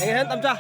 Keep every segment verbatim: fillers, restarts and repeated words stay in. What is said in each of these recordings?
Hand ꯇꯞꯆꯥ꯫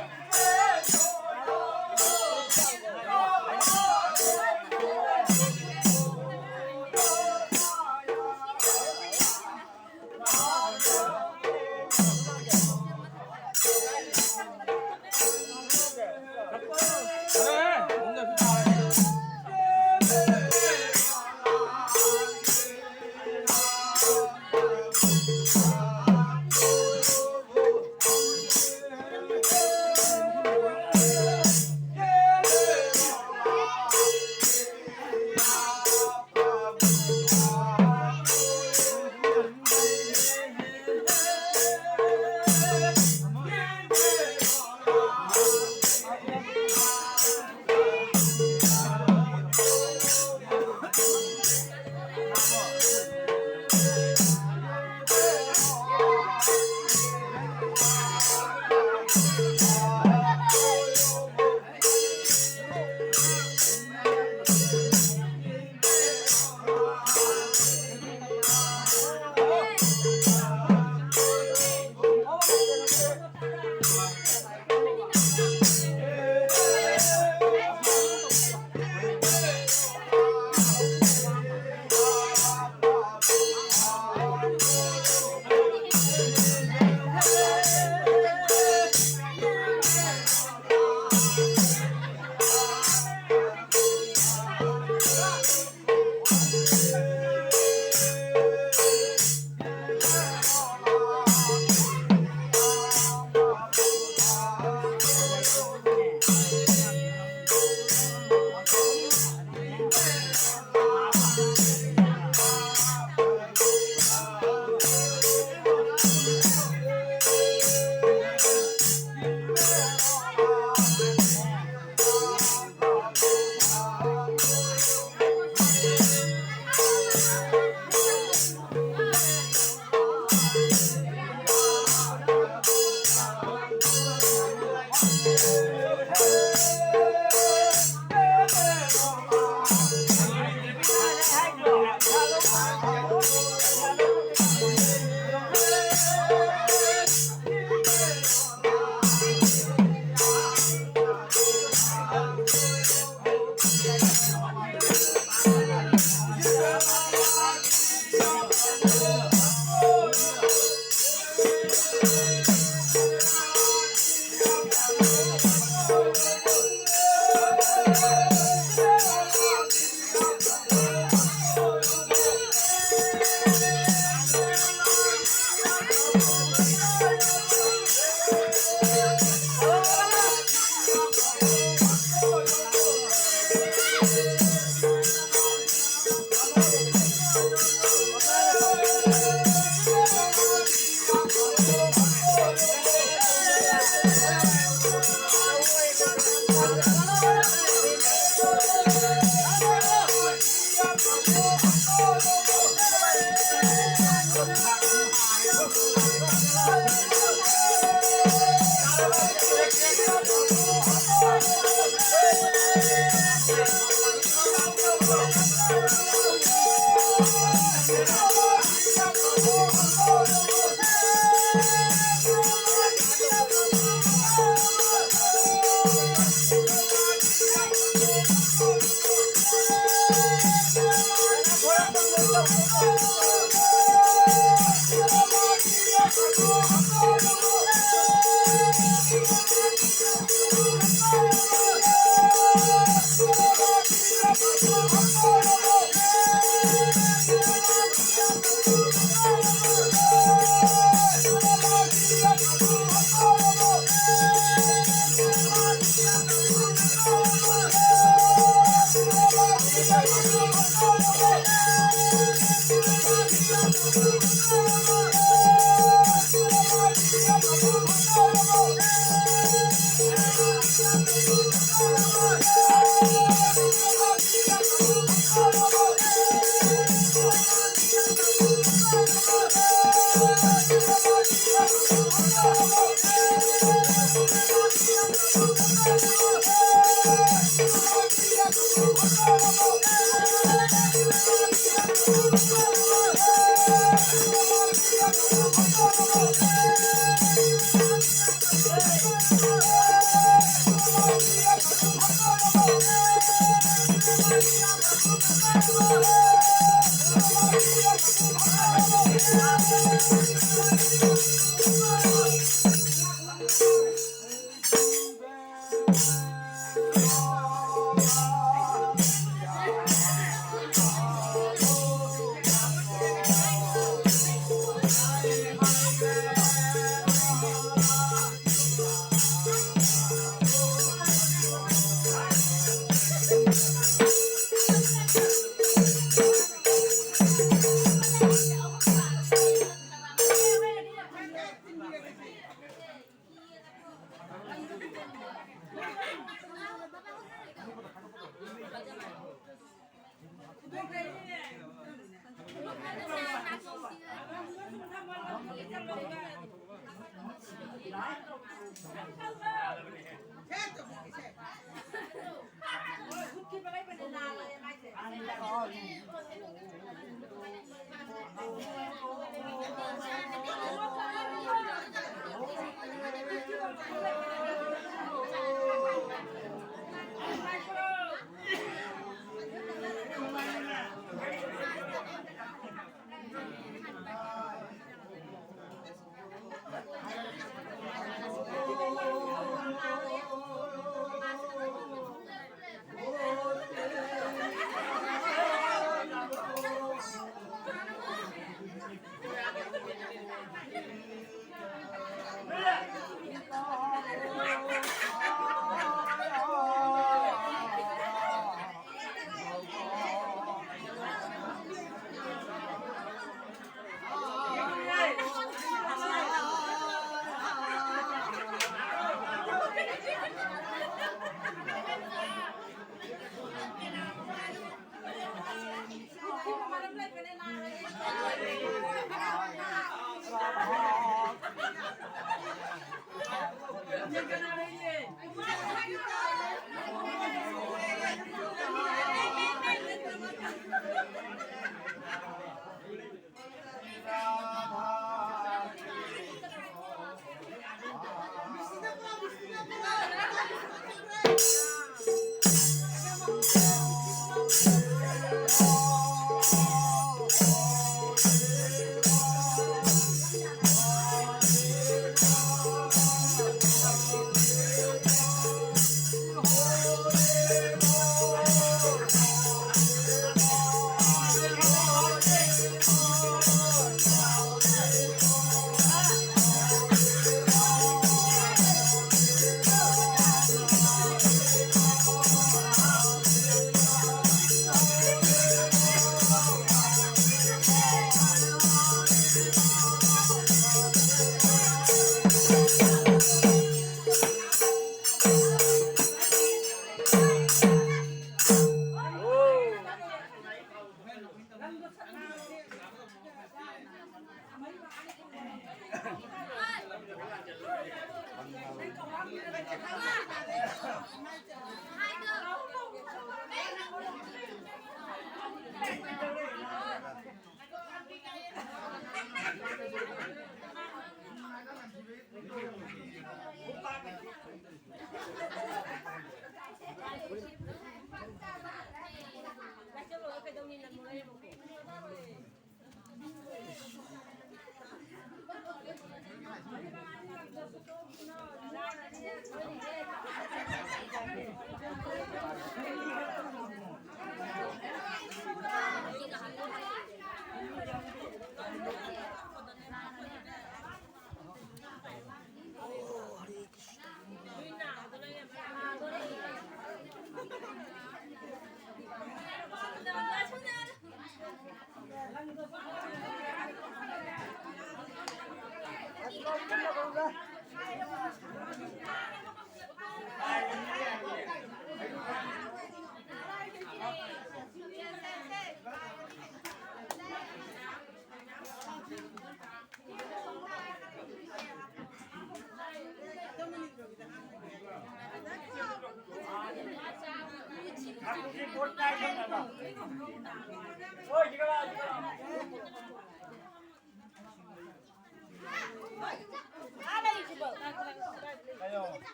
ꯑꯥ ꯂꯩꯔꯤꯁꯤꯕꯣ꯫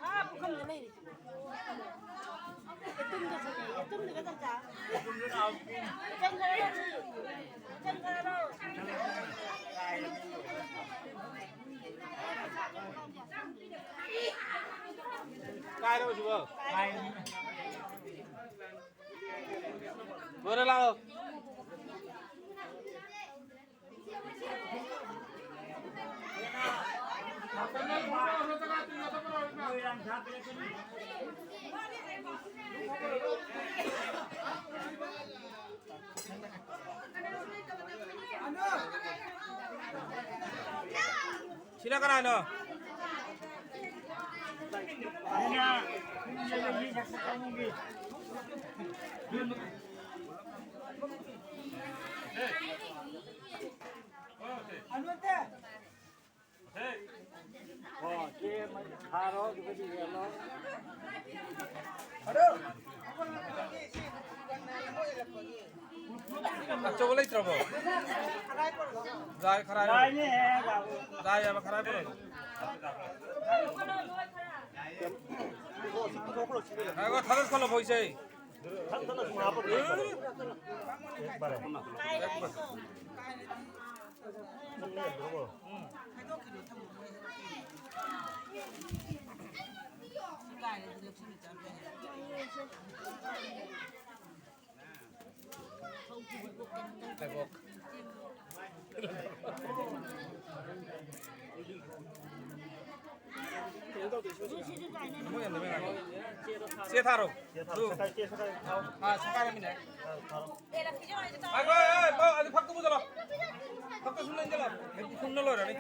ꯑꯥ ꯄꯨꯈꯝꯗ ꯂꯩꯔꯤꯁꯤꯕꯣ꯫ ꯌꯦꯇꯨꯝꯗ ꯆꯠꯂꯦ, ꯌꯦꯇꯨꯝꯗꯒ ꯆꯠꯂꯦ꯫ ꯆꯪꯈ꯭ꯔꯣ, ꯆꯪꯈ꯭ꯔꯣ꯫ Cairo ꯁꯤꯕꯣ꯫ ꯂꯣꯏꯔꯦ, ꯂꯥꯛꯑꯣ꯫ ꯁꯤꯅ ꯀꯅꯥꯅꯣ? ꯑꯆꯧꯕ ꯂꯩꯇ꯭ꯔꯕꯣ? ꯖꯥꯏ ꯈꯔ ꯍꯥꯏꯔꯣ꯫ ꯖꯥꯏ ꯍꯥꯏꯕ ꯈꯔ ꯍꯥꯏꯔꯣ꯫ ꯉꯥꯏꯈꯣ, ꯊꯥꯗꯣꯛꯈ꯭ꯔꯣ, ꯐꯧꯁꯦ꯫ ꯊꯛ ꯊꯛꯅ ꯁꯨꯝ ꯍꯥꯞꯄ ꯂꯣꯏ ꯐꯔꯦ꯫ ꯐꯔꯦ꯫ ꯆꯦ ꯊꯥꯔꯣ꯫ ꯆꯦ ꯊꯥꯔꯣ, ꯁꯦꯒꯥꯏ-, ꯆꯦ ꯁꯦꯒꯥꯏ ꯊꯥꯔꯣ꯫ ꯑꯥ, ꯁꯦꯒꯥꯏꯔꯝꯃꯤꯅꯦ꯫ ꯑꯥ, ꯊꯥꯔꯣ꯫ ꯉꯥꯏꯈꯣ, ꯑꯦ, ꯑꯦ, ꯃꯥ, ꯑꯗꯨ ꯐꯛꯇꯨ ꯄꯨꯁꯤꯜꯂꯣ꯫ ꯐꯛꯇꯨ ꯁꯨꯝ ꯂꯦꯡꯁꯤꯜꯂꯣ꯫ ꯁꯨꯝꯅ ꯂꯣꯏꯔꯅꯤ꯫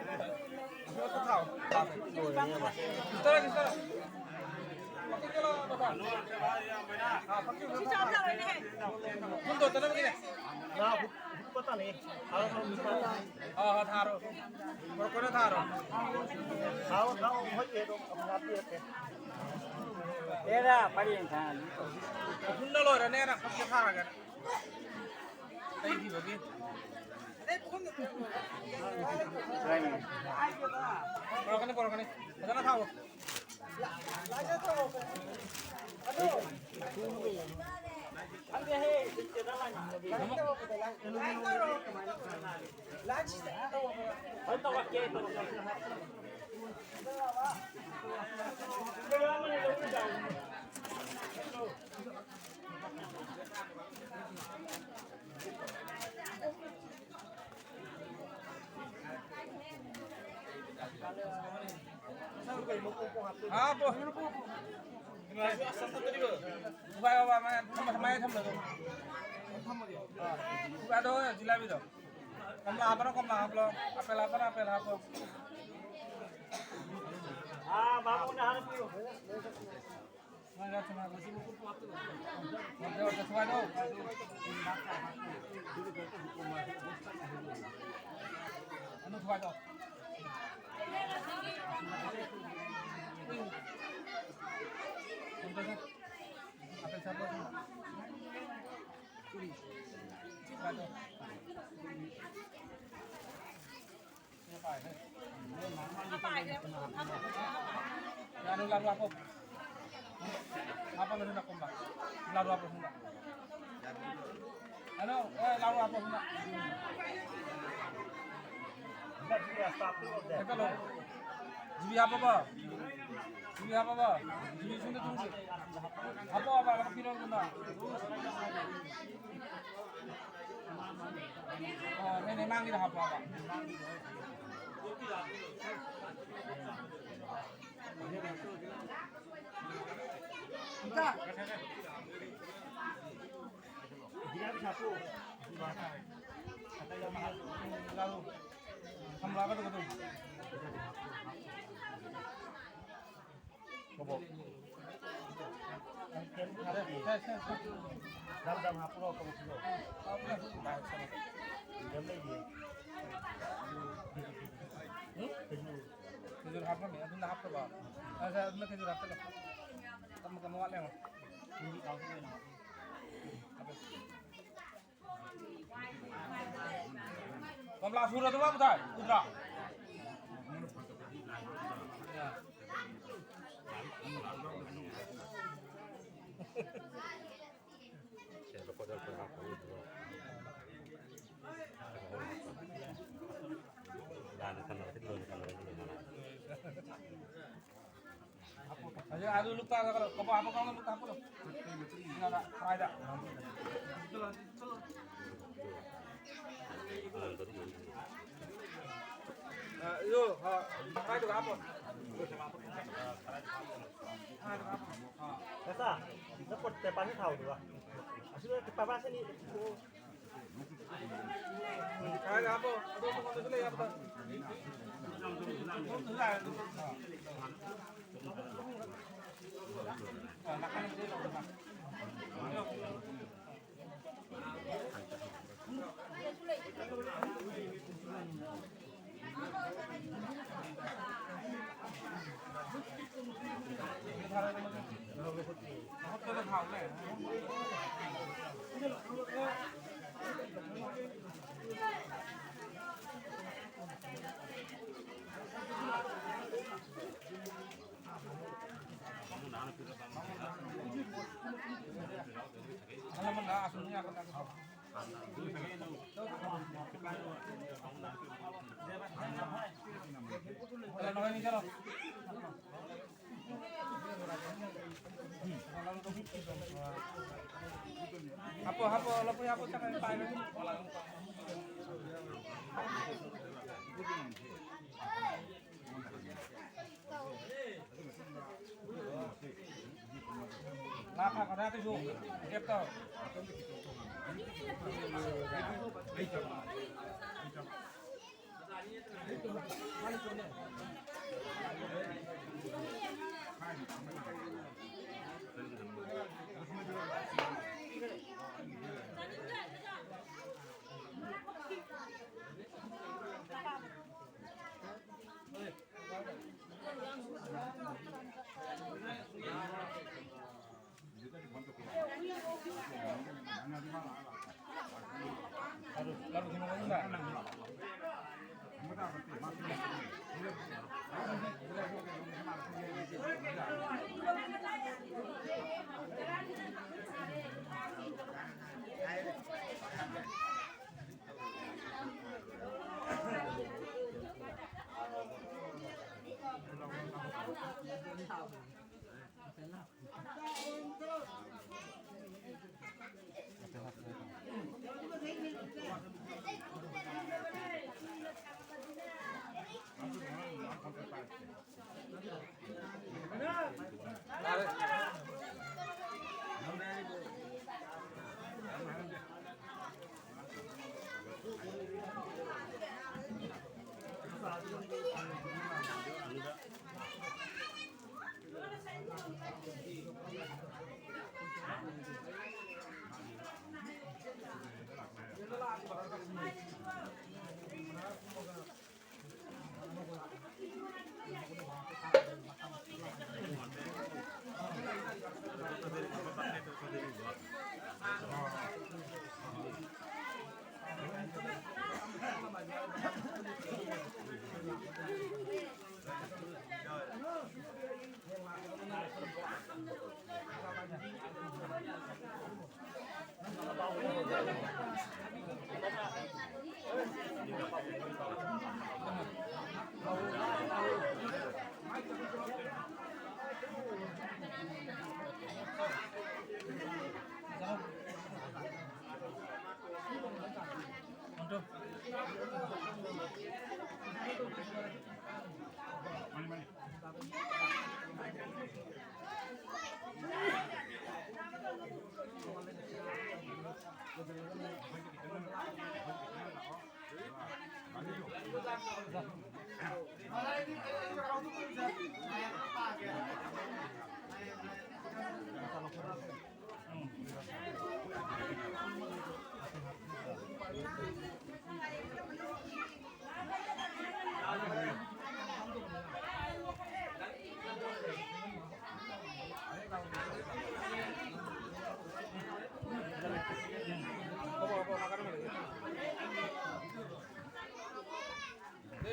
ꯐꯛꯇꯨ ꯊꯥꯎ꯫ ꯂꯣꯏꯔꯅꯦꯕ꯫ Sister, sister. ꯐꯛꯇꯨ ꯄꯨꯁꯤꯜꯂꯣ, ꯕꯕꯥ꯫ ꯑꯥ, ꯐꯛꯇꯨ ꯄꯨꯁꯤꯜꯂꯣ꯫ ꯐꯨꯟ ꯇꯣꯠꯇꯅꯕꯒꯤꯅꯦ꯫ ꯉꯥ ꯍꯨꯠ-, ꯍꯨꯠꯄ ꯇꯥꯅꯤ꯫ ꯊꯥꯔꯣ, ꯊꯥꯔꯣ, ꯊꯥꯔꯣ꯫ ꯍꯣꯏ, ꯍꯣꯏ, ꯊꯥꯔꯣ꯫ ꯊꯥꯔꯣ, ꯊꯥꯔꯣ, ꯍꯣꯏ, ꯑꯦ, ꯑꯗꯨꯝ ꯍꯥꯞꯄꯤꯔꯛꯀꯦ꯫ ꯑꯦꯔꯥ, ꯄꯔꯦꯡ ꯊꯥ꯫ ꯐꯨꯟꯗ ꯂꯣꯏꯔꯅꯦꯅ ꯐꯛꯁꯦ ꯊꯥꯔꯒ꯫ ꯂꯩꯈꯤꯕꯒꯤ꯫ ꯄꯨꯔꯛꯀꯅꯤ, ꯄꯨꯔꯛꯀꯅꯤ꯫ ꯐꯖꯅ ꯊꯥꯎ꯫ ꯍꯥꯞꯄꯣ꯫ ꯎꯄꯥꯏ ꯕꯕꯥ, ꯃꯥ ꯊꯝꯃ-, ꯃꯥꯏ ꯊꯝꯃꯒꯦ꯫ ꯑꯥ꯫ ꯑꯗꯣ ꯖꯤꯂꯥꯕꯤꯗꯣ꯫ ꯀꯣꯝꯂꯥ ꯍꯥꯞꯄꯅ ꯀꯣꯝꯂꯥ ꯍꯥꯞꯄꯣ꯫ ꯑꯄꯦꯜ ꯍꯥꯞꯄꯅ ꯑꯄꯦꯜ ꯍꯥꯞꯄꯣ꯫ ꯑꯥ, ꯕꯥꯕꯨꯅ ꯍꯥꯟꯅ ꯄꯤꯌꯨ꯫ ꯂꯥꯔꯨ, ꯂꯥꯔꯨ ꯍꯥꯞꯄꯣ꯫ ꯍꯥꯞꯄꯣ, ꯂꯥꯔꯨ ꯍꯥꯞꯄꯣ, ꯁꯣꯝꯗ꯫ ꯂꯥꯔꯨ ꯍꯥꯞꯄꯣ, ꯁꯣꯝꯗ꯫ ꯍꯜꯂꯣ, ꯑꯦ, ꯂꯥꯔꯨ ꯍꯥꯞꯄꯣ, ꯁꯣꯝꯗ꯫ ꯀꯩꯅꯣ, ꯖꯤꯕꯤ ꯍꯥꯞꯄꯕꯣ? ꯖꯤꯕꯤ ꯍꯥꯞꯄꯕꯣ? ꯖꯤꯕꯤ ꯁꯣꯝꯗ ꯊꯨꯡꯁꯤ꯫ ꯍꯥꯞꯄꯣ, ꯍꯥꯞꯄꯣ, ꯍꯥꯞꯄꯤꯔꯣ ꯑꯗꯨꯅ꯫ ꯑꯣ, ꯅꯦꯅꯦ, ꯃꯥꯡꯒꯤꯗ ꯍꯥꯞꯄꯣ ꯍꯥꯏꯕ꯫ ꯏꯟꯗꯤꯔꯥ ꯄꯩꯁꯥ ꯄꯨ꯫ ꯊꯝꯕ꯭ꯔꯥ? ꯀꯗꯧ, ꯀꯗꯧ? ꯀꯕꯣꯛ꯫ ꯌꯥꯝ ꯌꯥꯝ ꯍꯥꯞꯄ꯭ꯔꯣ ꯀꯕꯣꯛꯁꯤꯕꯣ? ꯌꯥꯝ ꯂꯩꯔꯤꯌꯦ꯫ ꯎꯝ? ꯈꯦꯖꯨꯔ ꯍꯥꯞꯄꯝꯃꯦ, ꯑꯗꯨꯅ ꯍꯥꯞꯇꯕ꯫ ꯑꯁ, ꯑꯗꯨꯅ ꯈꯦꯖꯨꯔ ꯍꯥꯞꯆꯜꯂꯣ꯫ ꯀꯝ-, ꯀꯝ ꯋꯥꯠꯂꯦ ꯌꯦꯡꯉꯣ꯫ ꯀꯣꯝꯂꯥ ꯁꯨꯔꯗꯕ ꯃꯨꯊꯥꯏ, ꯎꯗ꯭ꯔꯥ? ꯑꯗꯨ ꯑꯥꯂꯨ ꯂꯨꯄꯥ ꯀꯩꯅꯣ, ꯀꯣꯕꯥ ꯍꯥꯞꯄ ꯀꯥꯡꯕꯨ ꯂꯨꯄꯥ ꯍꯥꯞꯄꯂꯣ꯫ ꯉꯥꯗ ꯐ꯭ꯔꯥꯏꯗ꯫ ꯆꯠꯂꯣ, ꯆꯠꯂꯣ꯫ ꯑ, ꯑꯗꯨ, ꯑ, ꯐ꯭ꯔꯥꯏꯗꯨꯒ ꯍꯥꯞꯄꯣ꯫ ꯐ꯭ꯔꯥꯏꯗꯨꯒ ꯍꯥꯞꯄꯣ꯫ ꯑ꯫ ꯅꯆꯥ, ꯅꯪ ꯄꯣꯠ ꯄꯦꯄꯥꯁꯤ ꯊꯥꯎꯗꯨꯒ꯫ ꯑꯁꯤꯗ ꯄꯦꯄꯥꯁꯤ ꯑꯅꯤ꯫ ꯍꯥꯞꯄꯣ, ꯍꯥꯞꯄꯣ, ꯂꯐꯨ ꯍꯥꯞꯄꯣ, ꯆꯪꯉꯛꯑꯦ, ꯄꯥꯏꯔꯣ꯫ ꯂꯥ ꯐꯥ ꯀꯗꯥ ꯇꯨꯁꯨ ꯂꯦꯞꯇꯧ꯫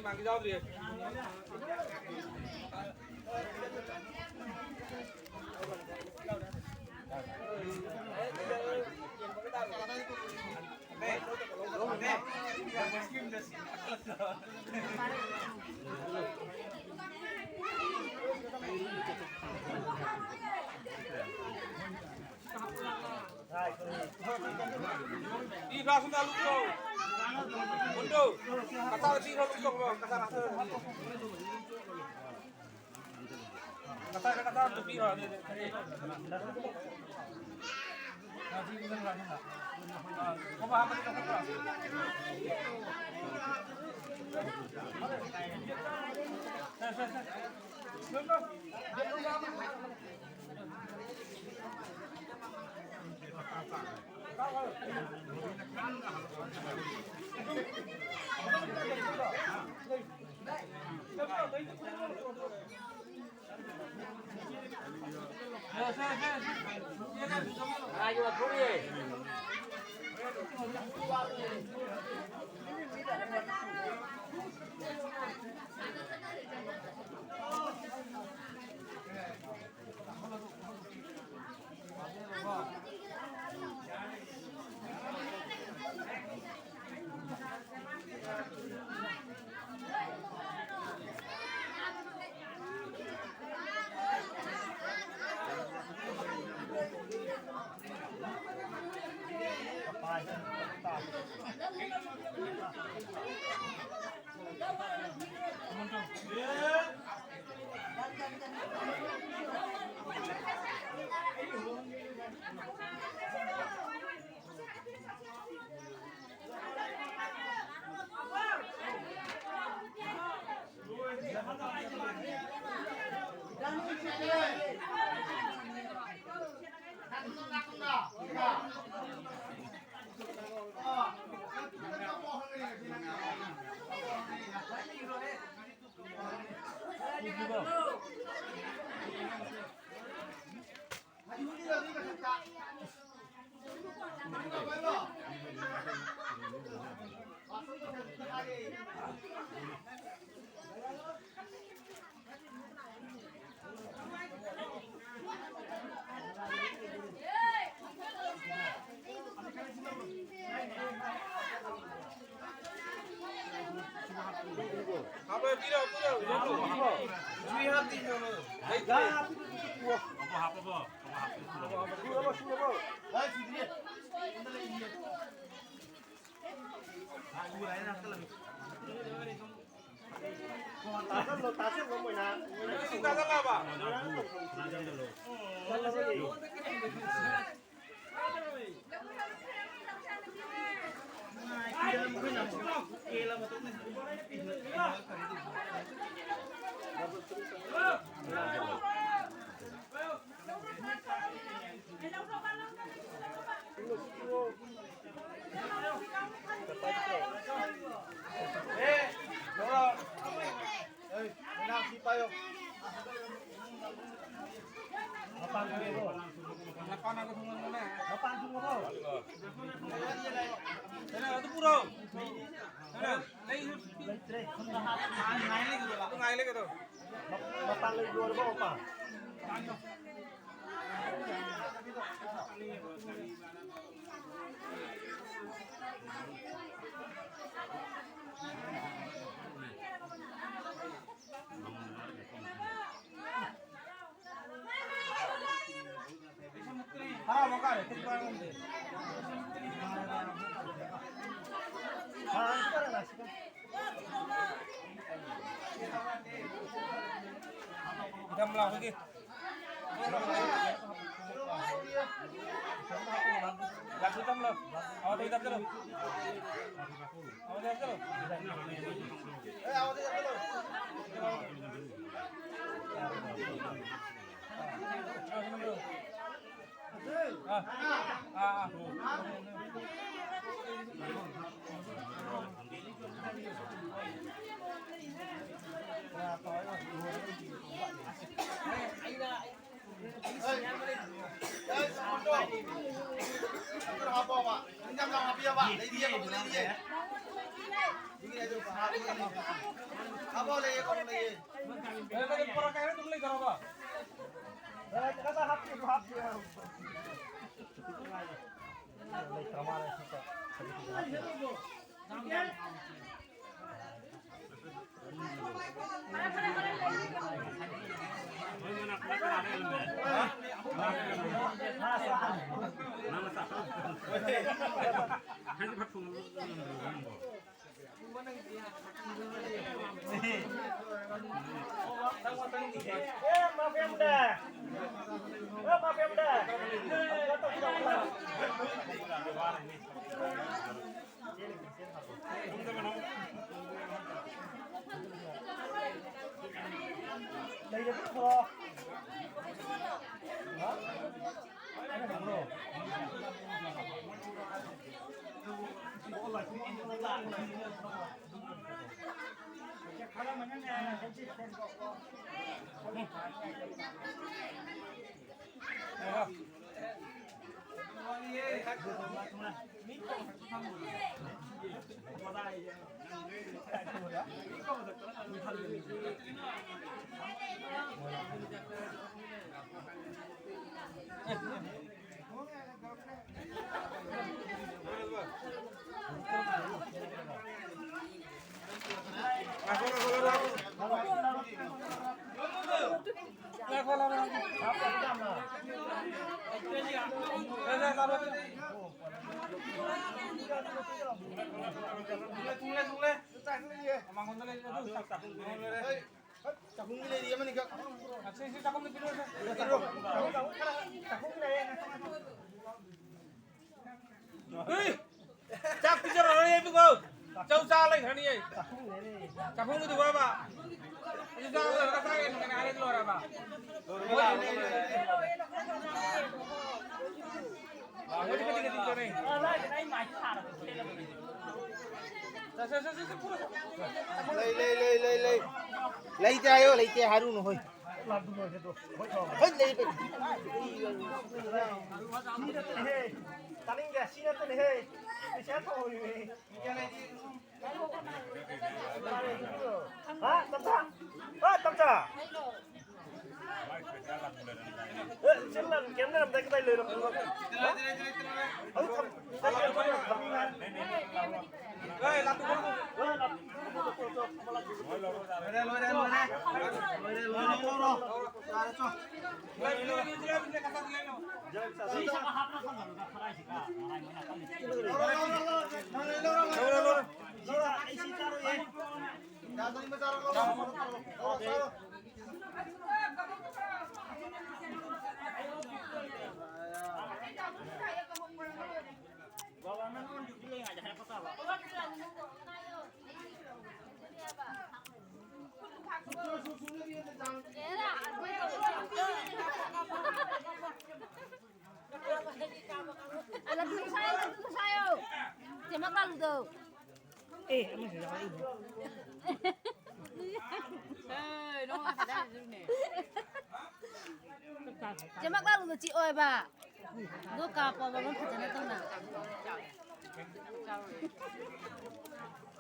ꯃꯥꯒꯤ ꯌꯥꯎꯗ꯭ꯔꯤ꯫ ꯄꯤꯈ꯭ꯔꯣ, ꯑꯁꯣꯝꯗ ꯂꯨꯞꯈ꯭ꯔꯣ꯫ ꯃꯨꯟꯗꯨ, ꯃꯆꯥꯗ ꯄꯤꯈ꯭ꯔꯣ, ꯂꯨꯞꯊꯣꯛꯈ꯭ꯔꯣ, ꯃꯆꯥ ꯉꯥꯛꯇ꯫ ꯃꯆꯥꯗ, ꯃꯆꯥꯗ ꯄꯤꯈ꯭ꯔꯣ, ꯑꯗꯨꯗꯤ꯫ ꯀꯣꯕꯥ ꯍꯥꯞꯄꯗꯤ ꯂꯧꯈꯠꯈ꯭ꯔꯣ꯫ ꯁꯦ, ꯁꯦ, ꯁꯦ꯫ ꯃꯄꯥꯟ ꯊꯣꯡꯉꯕꯣ? ꯀꯩꯅꯣ, ꯑꯗꯨ ꯄꯨꯔꯛꯑꯣ꯫ ꯀꯩꯅꯣ, ꯂꯩ-, ꯂꯩꯇ꯭ꯔꯦ꯫ ꯁꯣꯝꯗ ꯍꯥꯞꯄ꯫ ꯉꯥꯏ ꯂꯩꯒꯗꯧꯔꯣ? ꯑꯗꯨ ꯉꯥꯏ ꯂꯩꯒꯗꯧꯔꯣ? ꯃꯄꯥꯟ ꯂꯩ ꯂꯣꯏꯔꯕꯣ, ꯃꯄꯥꯟ? ꯏꯊꯝ ꯂꯥꯎ, ꯑꯩꯈꯣꯏꯒꯤ꯫ ꯂꯥꯛꯁꯤ ꯏꯊꯝ ꯂꯥꯎ꯫ ꯑꯋꯥ ꯇꯧ ꯏꯊꯝ ꯆꯠꯂꯣ꯫ ꯑꯋꯥ ꯇꯧ ꯏꯊꯝ ꯆꯠꯂꯣ꯫ ꯆꯥꯛꯈꯨꯝꯒꯤ ꯂꯩꯔꯤ ꯑꯃꯅꯤꯈꯛ꯫ ꯆꯥꯛ ꯄꯤꯖꯔꯔꯣꯏ ꯏꯕꯨꯡꯉꯣ꯫ ꯆꯧ ꯆꯥ ꯂꯩꯈ꯭ꯔꯅꯤ ꯑꯩ꯫ ꯆꯥꯛꯈꯨꯝꯒꯤꯗꯨ ꯋꯥꯕ꯫ ꯑꯗꯨ ꯆꯥ ꯂꯣꯏꯔꯒ ꯆꯥꯒꯦ ꯍꯥꯏꯔꯗꯤ ꯂꯣꯏꯔꯕ꯫ ꯂꯩ, ꯂꯩ, ꯂꯩ, ꯂꯩ, ꯂꯩ꯫ ꯂꯩꯇꯦ ꯍꯥꯏꯌꯣ, ꯂꯩꯇꯦ ꯍꯥꯏꯔꯨꯅꯨ, ꯍꯣꯏ꯫ ꯍꯣꯏ, ꯂꯩ, ꯂꯩ꯫ ꯁꯤ ꯅꯠꯇꯅꯦꯍꯦ꯫ ꯇꯥꯅꯤꯡꯗꯦ, ꯁꯤ ꯅꯠꯇꯅꯦꯍꯦ꯫ ꯄꯩꯁꯥ ꯊꯧꯔꯤꯃꯦ꯫ ꯍꯥ, ꯇꯞꯆꯥ? ꯍꯥ, ꯇꯞꯆꯥ? ꯑꯦ, ꯆꯦ ꯂꯥꯟ ꯀꯩꯝ ꯂꯩꯔꯝꯗꯥꯏ ꯀꯗꯥꯏ ꯂꯩꯔꯝꯗꯣꯏꯅꯣ? ꯍꯥ? ꯑꯗꯨ ꯊꯝ-, ꯊꯝꯃꯤ ꯍꯥꯏ꯫ ꯑꯦ, ꯂꯥꯛꯇꯣꯛꯈ꯭ꯔꯣ꯫ ꯑꯦ, ꯂꯥꯛ-, ꯂꯣꯏꯔꯦ, ꯂꯣꯏꯔꯦ, ꯂꯣꯏꯔꯦ꯫ ꯂꯣꯏꯔꯦ, ꯂꯣꯏꯔꯦ, ꯂꯧꯔꯣ꯫ ꯌꯥꯔꯦ, ꯆꯣ꯫ ꯂꯧꯔꯣ, ꯂꯧꯔꯣ, ꯂꯧꯔꯣ꯫ ꯂꯧꯔꯣ, ꯂꯧꯔꯣ, ꯂꯧꯔꯣ꯫ ꯂꯧꯔꯣ, ꯂꯧꯔꯣ꯫ ꯌꯥꯗ꯭ꯔꯗꯤ ꯃꯆꯥ ꯂꯧꯔꯣ, ꯂꯧꯔꯣ, ꯂꯧꯔꯣ, ꯆꯥꯔꯣ꯫ ꯑꯂꯨ ꯁꯥꯏꯌꯣ, ꯑꯂꯨ ꯁꯥꯏꯌꯣ꯫ ꯆꯦ ꯃꯀꯥꯂꯨꯗꯣ꯫ ꯑꯦ, ꯑꯃꯁꯨ ꯌꯥꯎꯔꯛꯏꯅꯦ꯫ ꯑꯦ, ꯅꯉꯣꯟꯗ ꯈꯛꯇ ꯍꯥꯏꯖꯕꯅꯦ꯫ ꯆꯦ ꯃꯀꯥꯂꯨꯗꯣ ꯆꯤꯛꯑꯣꯏꯕ꯫ ꯑꯗꯣ ꯀꯥꯞꯄꯣꯕ, ꯃꯐꯝ ꯐꯖꯅ ꯇꯧꯅ꯫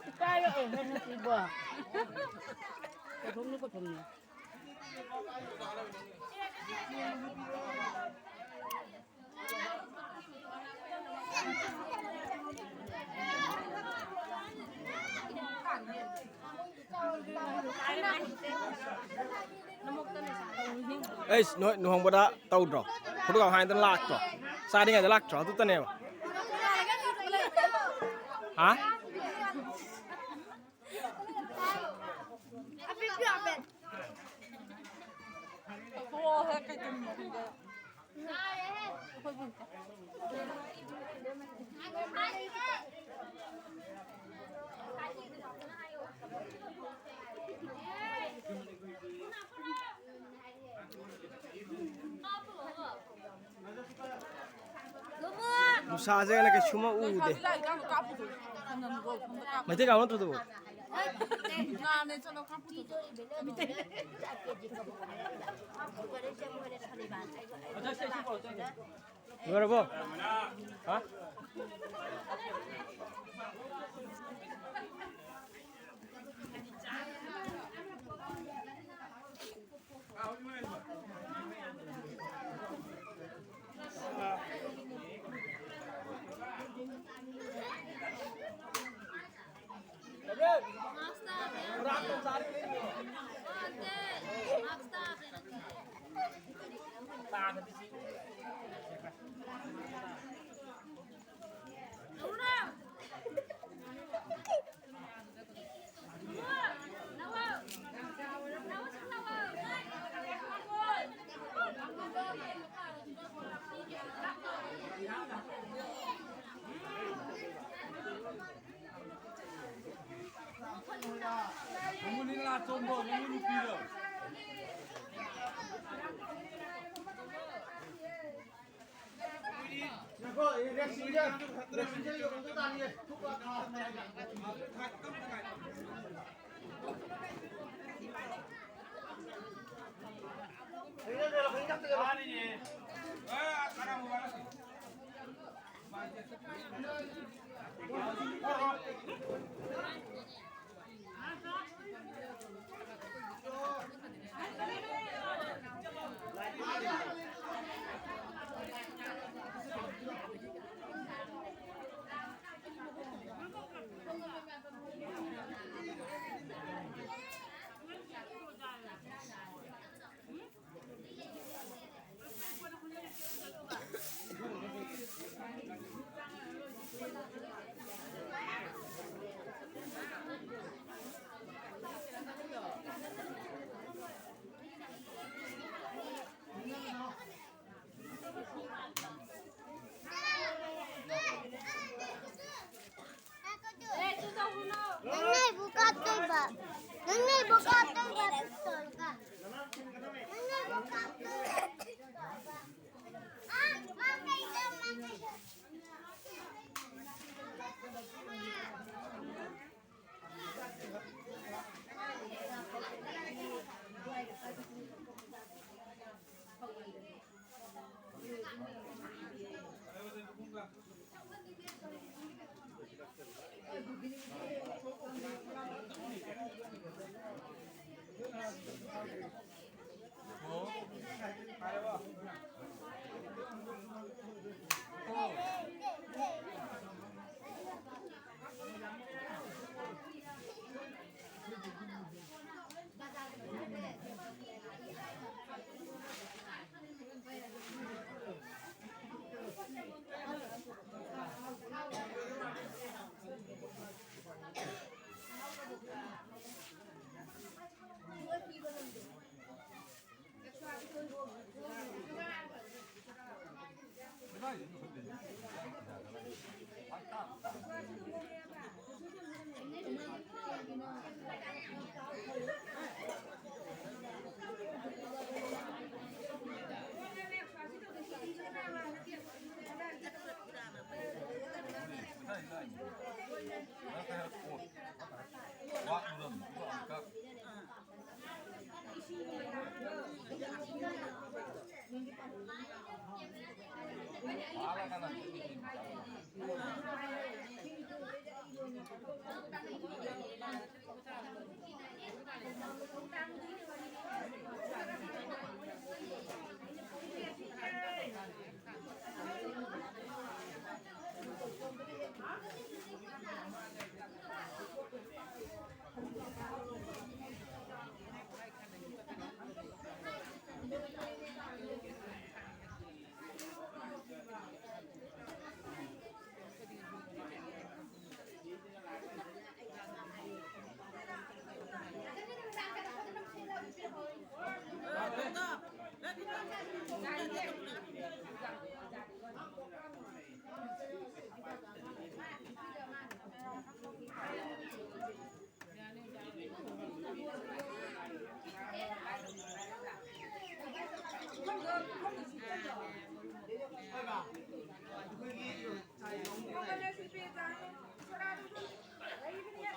ꯏꯀꯥꯏꯔꯛꯑꯦꯍꯦ ꯅꯨꯄꯤꯕꯣ꯫ ꯀꯣꯊꯣꯝꯅꯤ, ꯀꯣꯊꯣꯝꯅꯤ꯫ ꯑꯩꯁ, ꯅꯣꯏ ꯂꯨꯍꯣꯡꯕꯗ ꯇꯧꯗ꯭ꯔꯣ? ꯐꯣꯇꯣꯒ꯭ꯔꯥꯐ ꯍꯥꯏꯗꯅ ꯂꯥꯛꯇ꯭ꯔꯣ? ꯆꯥꯔꯤꯉꯩꯗ ꯂꯥꯛꯇ꯭ꯔꯣ? ꯑꯗꯨꯇꯅꯦꯕ꯫ ꯍꯥ? ꯅꯨꯡꯁꯥꯁꯦ ꯀꯩꯁꯨꯝꯃ ꯎꯗꯦ꯫ ꯃꯩꯇꯩ ꯀꯥꯡꯂꯨꯞ ꯅꯠꯇ꯭ꯔꯣ ꯑꯗꯨꯕꯨ? ꯂꯣꯏꯔꯕꯣ? ꯍꯥ? ꯅꯉꯣꯟꯗ ꯂꯥꯛ ꯆꯣꯡꯕ ꯅꯪꯒꯤ ꯅꯨꯄꯤꯗꯣ꯫ ꯉꯥꯏꯈꯣ, ꯑꯦ, ꯔꯦꯛꯁꯤꯡꯁꯦ, ꯔꯦꯛꯁꯤꯡꯁꯦ ꯌꯣꯟꯕ ꯇꯥꯅꯤꯌꯦ꯫ ꯃꯥꯅꯤꯌꯦ꯫ ꯑ, ꯀꯔꯝꯕ ꯋꯥꯅꯣ? ꯅꯪꯅ ꯑꯩꯕꯨ ꯀꯥꯞꯇꯣꯏꯕ꯫ ꯅꯪꯅ ꯑꯩꯕꯨ ꯀꯥꯞꯇꯣꯏꯕ ꯄꯤꯁꯇꯣꯜꯒ꯫ ꯅꯪꯅ ꯑꯩꯕꯨ ꯀꯥꯞꯇꯣꯏꯕ ꯄꯤꯁꯇꯣꯜꯒ꯫ ꯑꯥ, ꯃꯥ ꯀꯩꯗ, ꯃꯥ ꯀꯩꯗ꯫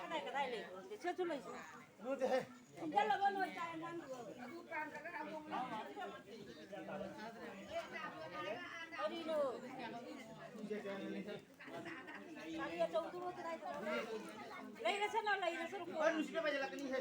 ꯀꯗꯥꯏ ꯀꯗꯥꯏ ꯂꯩꯕ꯭ꯔꯣ? ꯁꯠꯁꯨ ꯂꯩꯁꯨ꯫ ꯏꯟꯖꯜꯂꯕ ꯂꯣꯏ ꯆꯥꯏ ꯑꯉꯥꯡꯗꯨ꯫ ꯀꯔꯤꯅꯣ? ꯒꯥꯔꯤ ꯑꯆꯧꯕꯗꯨꯔꯣ ꯀꯗꯥꯏꯗꯅꯣ? ꯂꯩꯔꯁꯅꯨ, ꯂꯩꯔꯁꯅꯨ꯫ ꯀꯟ ꯅꯨꯡꯁꯤꯠꯅ ꯄꯥꯏꯁꯤꯜꯂꯛꯀꯅꯤꯍꯦ꯫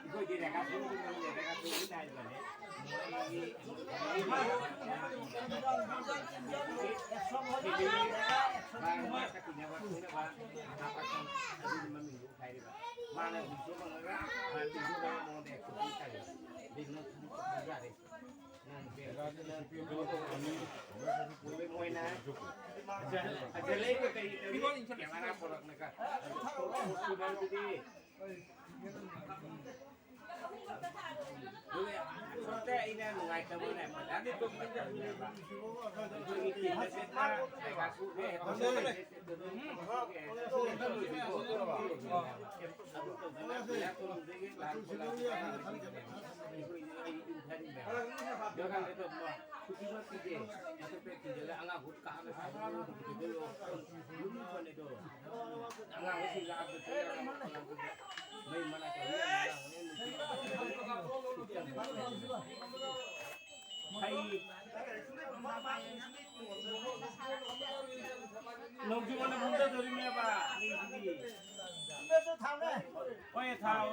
ꯑꯩꯈꯣꯏꯗꯤ ꯔꯦꯀꯥ ꯁꯨꯕꯅꯤꯅ ꯔꯦꯀꯥ ꯁꯨꯕꯅꯤꯅ ꯍꯥꯏꯕꯅꯦ꯫ ꯃꯥꯅ ꯃꯃꯤꯡꯗꯨ ꯍꯥꯏꯔꯤꯕ꯫ ꯃꯥꯅ ꯕꯤꯖꯣ ꯐꯪꯉꯒ, ꯃꯥꯅ ꯕꯤꯖꯣ ꯐꯪꯉꯒ ꯃꯉꯣꯟꯗ ꯑꯦꯛꯁꯟ ꯇꯧꯔꯦ꯫ ꯕꯤꯖꯣ ꯊꯕꯛ ꯇꯧꯕ ꯌꯥꯔꯦ꯫ ꯅꯪ ꯕꯤꯖꯣ ꯇꯧꯔꯅꯤ꯫ ꯃꯣꯏꯅ ꯐꯖ-, ꯐꯖ ꯂꯩꯕ ꯀꯔꯤ ꯇꯧꯔꯤ? ꯀꯦꯃꯦꯔꯥ ꯄꯨꯔꯛꯅꯒ꯫ ꯑꯗꯨꯗꯤ ꯁꯣꯝꯗ ꯑꯩꯅ ꯅꯨꯡꯉꯥꯏꯇꯕꯅꯦ, ꯐꯖꯅ ꯇꯨꯝꯕ ꯆꯠꯂꯦꯕ꯫ ꯑꯩꯈꯣꯏꯒꯤ ꯇꯤꯝ ꯑꯁꯤꯅ ꯀꯩꯀꯥ ꯁꯨꯔꯦ, ꯑꯗꯨ ꯇꯧꯗꯅ ꯄꯩꯁꯥ ꯇꯣꯂꯣꯞꯇꯒꯤ ꯂꯥꯛꯄ ꯂꯥꯛꯄ ꯑꯩꯈꯣꯏ ꯏꯟꯊꯔꯤꯅꯦ꯫ ꯌꯣꯒꯥ ꯇꯧꯕ ꯈꯨꯗꯤꯡꯃꯛꯀꯤꯗꯤ ꯃꯊꯛꯇ ꯊꯤꯟꯖꯤꯜꯂ ꯑꯉꯥꯡ ꯈꯨꯠ ꯀꯥꯝꯃ ꯁꯥꯟꯅꯔꯣ, ꯌꯨꯝ ꯐꯅꯤꯗꯣ꯫ ꯑꯉꯥꯡꯁꯤꯡ ꯂꯥꯛꯄꯗ ꯃꯩ ꯃꯅꯥꯛꯇ ꯍꯣꯔꯦꯟ ꯐꯩ꯫ ꯅꯣꯡꯖꯨ ꯃꯅꯨꯡ ꯍꯟꯊꯗꯣꯔꯤꯃꯦꯕ, ꯃꯤꯁꯤꯗꯤ꯫ ꯍꯣꯏ, ꯊꯥꯎ꯫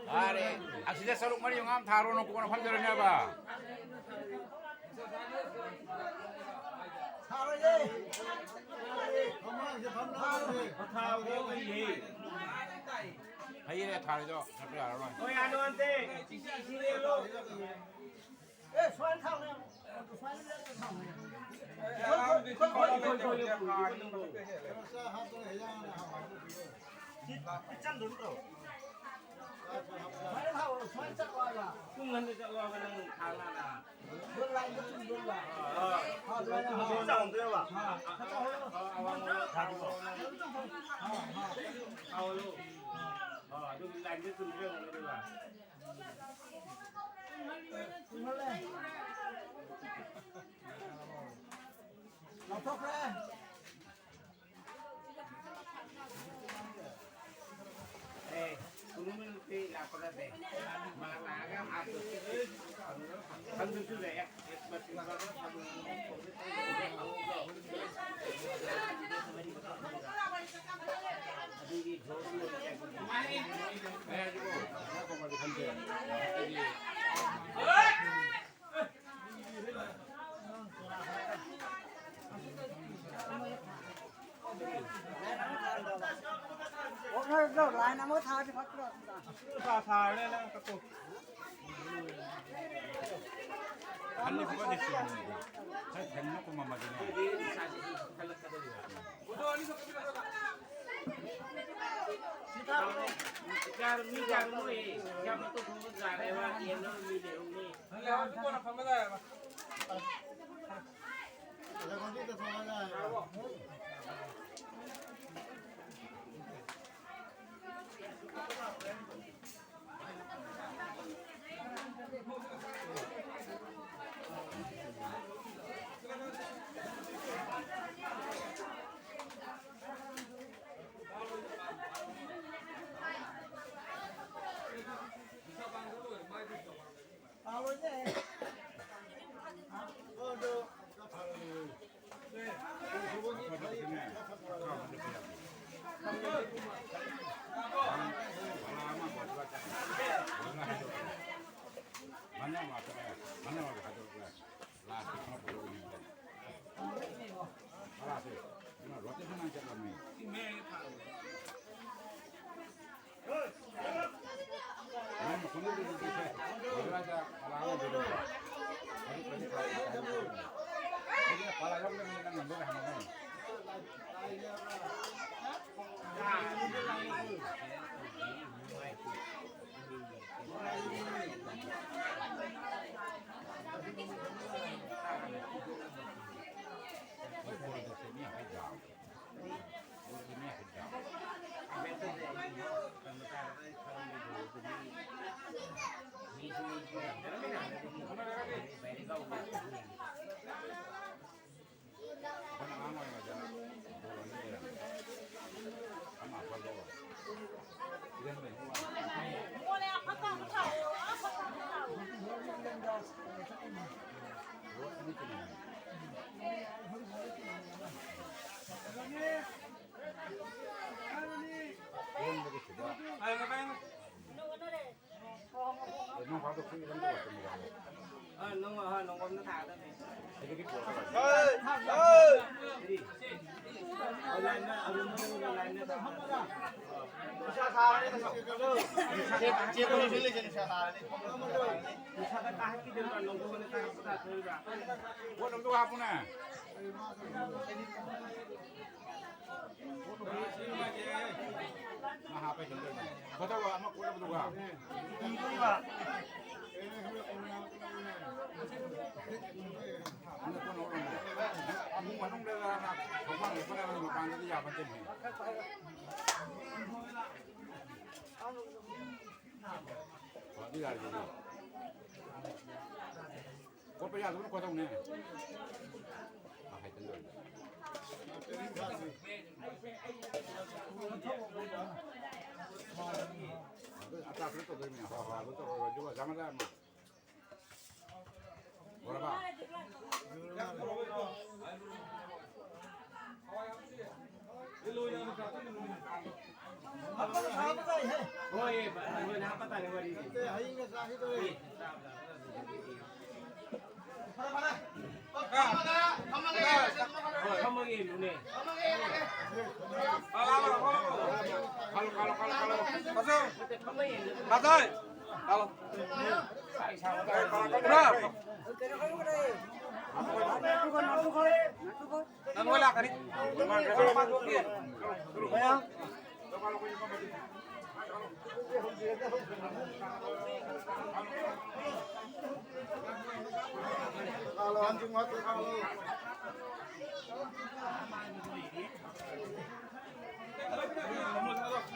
ꯐꯔꯦ꯫ ꯑꯁꯤꯗ ꯁꯔꯨꯛ ꯃꯔꯤ ꯃꯉꯥ ꯑꯃ ꯊꯥꯔꯣꯅ ꯀꯣꯟꯅ ꯐꯝꯖꯔꯅꯦꯕ꯫ ꯊꯥꯔꯣꯏꯌꯦ꯫ ꯃꯃꯥꯡꯁꯦ ꯐꯝꯅꯔꯣꯏꯌꯦ꯫ ꯐꯩꯌꯦ, ꯊꯥꯔꯤꯗꯣ ꯆꯠꯄ ꯌꯥꯔꯔꯣꯏ꯫ ꯍꯣꯏ, ꯌꯥꯅꯣ ꯑꯟꯇꯦ꯫ ꯏꯁꯤ, ꯏꯁꯤ ꯂꯦꯜꯂꯣ꯫ ꯑꯦ, ꯁ꯭ꯋꯥꯏꯗ ꯊꯥꯎꯅꯦ꯫ ꯁ꯭ꯋꯥꯏꯗ ꯂꯦꯞꯄ ꯊꯥꯎꯅꯦ꯫ ꯈꯔ ꯆꯥ ꯍꯥꯞꯄꯒ ꯍꯦꯟꯖꯥꯡ ꯍꯥꯟꯅ ꯍꯥꯞꯄꯣ꯫ ꯁꯤ ꯆꯟꯗꯣꯏ ꯅꯠꯇ꯭ꯔꯣ? ꯁ꯭ꯋꯥꯏꯗ ꯊꯥꯎ, ꯁ꯭ꯋꯥꯏꯗ ꯆꯠꯂꯣ ꯍꯥꯏꯕ꯫ ꯄꯨꯡ ꯑꯅꯤ ꯆꯠꯂꯣ ꯍꯥꯏꯕ ꯅꯪ ꯊꯥꯡ ꯂꯥꯟꯅ꯫ ꯗꯣ ꯂꯥꯏꯟꯗ ꯆꯨꯝꯗꯣꯏꯕ꯫ ꯑꯥ꯫ ꯑꯥ, ꯑꯗꯨꯃꯥꯏꯅ ꯍꯥꯞꯄꯣ꯫ ꯆꯥꯎꯗꯣꯏꯕ꯫ ꯑꯥ, ꯈꯔ ꯆꯥꯎꯍꯜꯂꯣ꯫ ꯑꯥ, ꯑꯥ, ꯑꯥ, ꯑꯥ, ꯑꯥ꯫ ꯆꯥꯎꯍꯜꯂꯣ꯫ ꯑꯥ, ꯑꯗꯨ ꯂꯥꯏꯟꯗ ꯆꯨꯝꯗ꯭ꯔꯦ ꯑꯃꯨꯛ ꯑꯗꯨꯒ꯫ ꯂꯧꯊꯣꯛꯈ꯭ꯔꯦ꯫ ꯑꯦ, ꯀꯨꯟꯃꯔꯤ ꯑꯣꯛꯅꯔꯗ꯭ꯔꯣ? ꯂꯥꯏꯟ ꯑꯃ ꯊꯥꯔꯗꯤ ꯐꯠꯇ꯭ꯔꯣ? ꯅꯨꯡꯁꯥ ꯁꯥꯔꯦ ꯅꯪ ꯀꯛꯊꯣꯛ꯫ ꯈꯜꯂꯤ ꯐꯕꯗꯤ ꯆꯨꯝꯃꯤꯅꯦ꯫ ꯈꯔ ꯈꯟꯅ ꯀꯨꯝꯃꯝꯃꯗꯤꯅꯦ꯫ ꯃꯤ ꯌꯥꯝ ꯇꯧꯊꯣꯛꯑꯒ ꯆꯥꯔꯦꯕ, ꯌꯦꯟꯅꯕ ꯃꯤ ꯂꯩꯍꯧꯅꯤ꯫ ꯄꯣꯠ ꯑꯝꯇ ꯍꯥꯞꯄꯨꯅꯦ꯫ ꯉꯥ ꯍꯥꯞꯄ ꯍꯩꯇꯕ ꯂꯩꯕꯅꯦ꯫ ꯐꯠꯇꯕ ꯑꯃ ꯀꯣꯠꯂꯕꯗꯨꯒ꯫ ꯑꯃꯨꯛ ꯃꯅꯨꯡꯗ ꯊꯣꯡꯐꯝ ꯂꯩꯄꯅꯦ, ꯃꯄꯥꯟꯗꯗꯤ ꯌꯥꯕ ꯅꯠꯇꯦꯅꯦ꯫ ꯑꯗꯨ ꯌꯥꯔꯤꯗꯨꯗꯤ꯫ ꯀꯣꯠꯄ ꯌꯥꯗꯕꯅ ꯀꯣꯠꯇꯧꯅꯦ꯫ ꯑꯥ, ꯍꯥꯏꯇꯟꯗꯣꯏꯅꯦ꯫ ꯑꯗꯨ ꯑꯇꯥꯛꯄꯗ ꯇꯧꯗꯣꯏꯅꯦ꯫ ꯍꯣꯏ, ꯍꯣꯏ, ꯑꯗꯨ ꯇꯧꯔꯣ, ꯑꯗꯨꯒ ꯖꯥꯠ ꯖꯥꯠ ꯑꯃ꯫ ꯂꯣꯏꯔꯕ? ꯍꯣꯏ, ꯍꯣꯏ, ꯍꯥꯞꯄ ꯇꯥꯔꯦ ꯋꯥꯔꯤꯁꯦ꯫ ꯍꯣꯏ, ꯐꯝꯃꯒ ꯌꯦꯡꯉꯨꯅꯦ꯫ ꯈꯜꯂꯣ, ꯈꯜꯂꯣ, ꯈꯜꯂꯣ, ꯈꯜꯂꯣ꯫ ꯐꯖꯩ꯫ ꯐꯖꯩ꯫ ꯈꯜꯂꯣ꯫ ꯅꯪ ꯍꯣꯏ ꯂꯥꯛꯀꯅꯤ꯫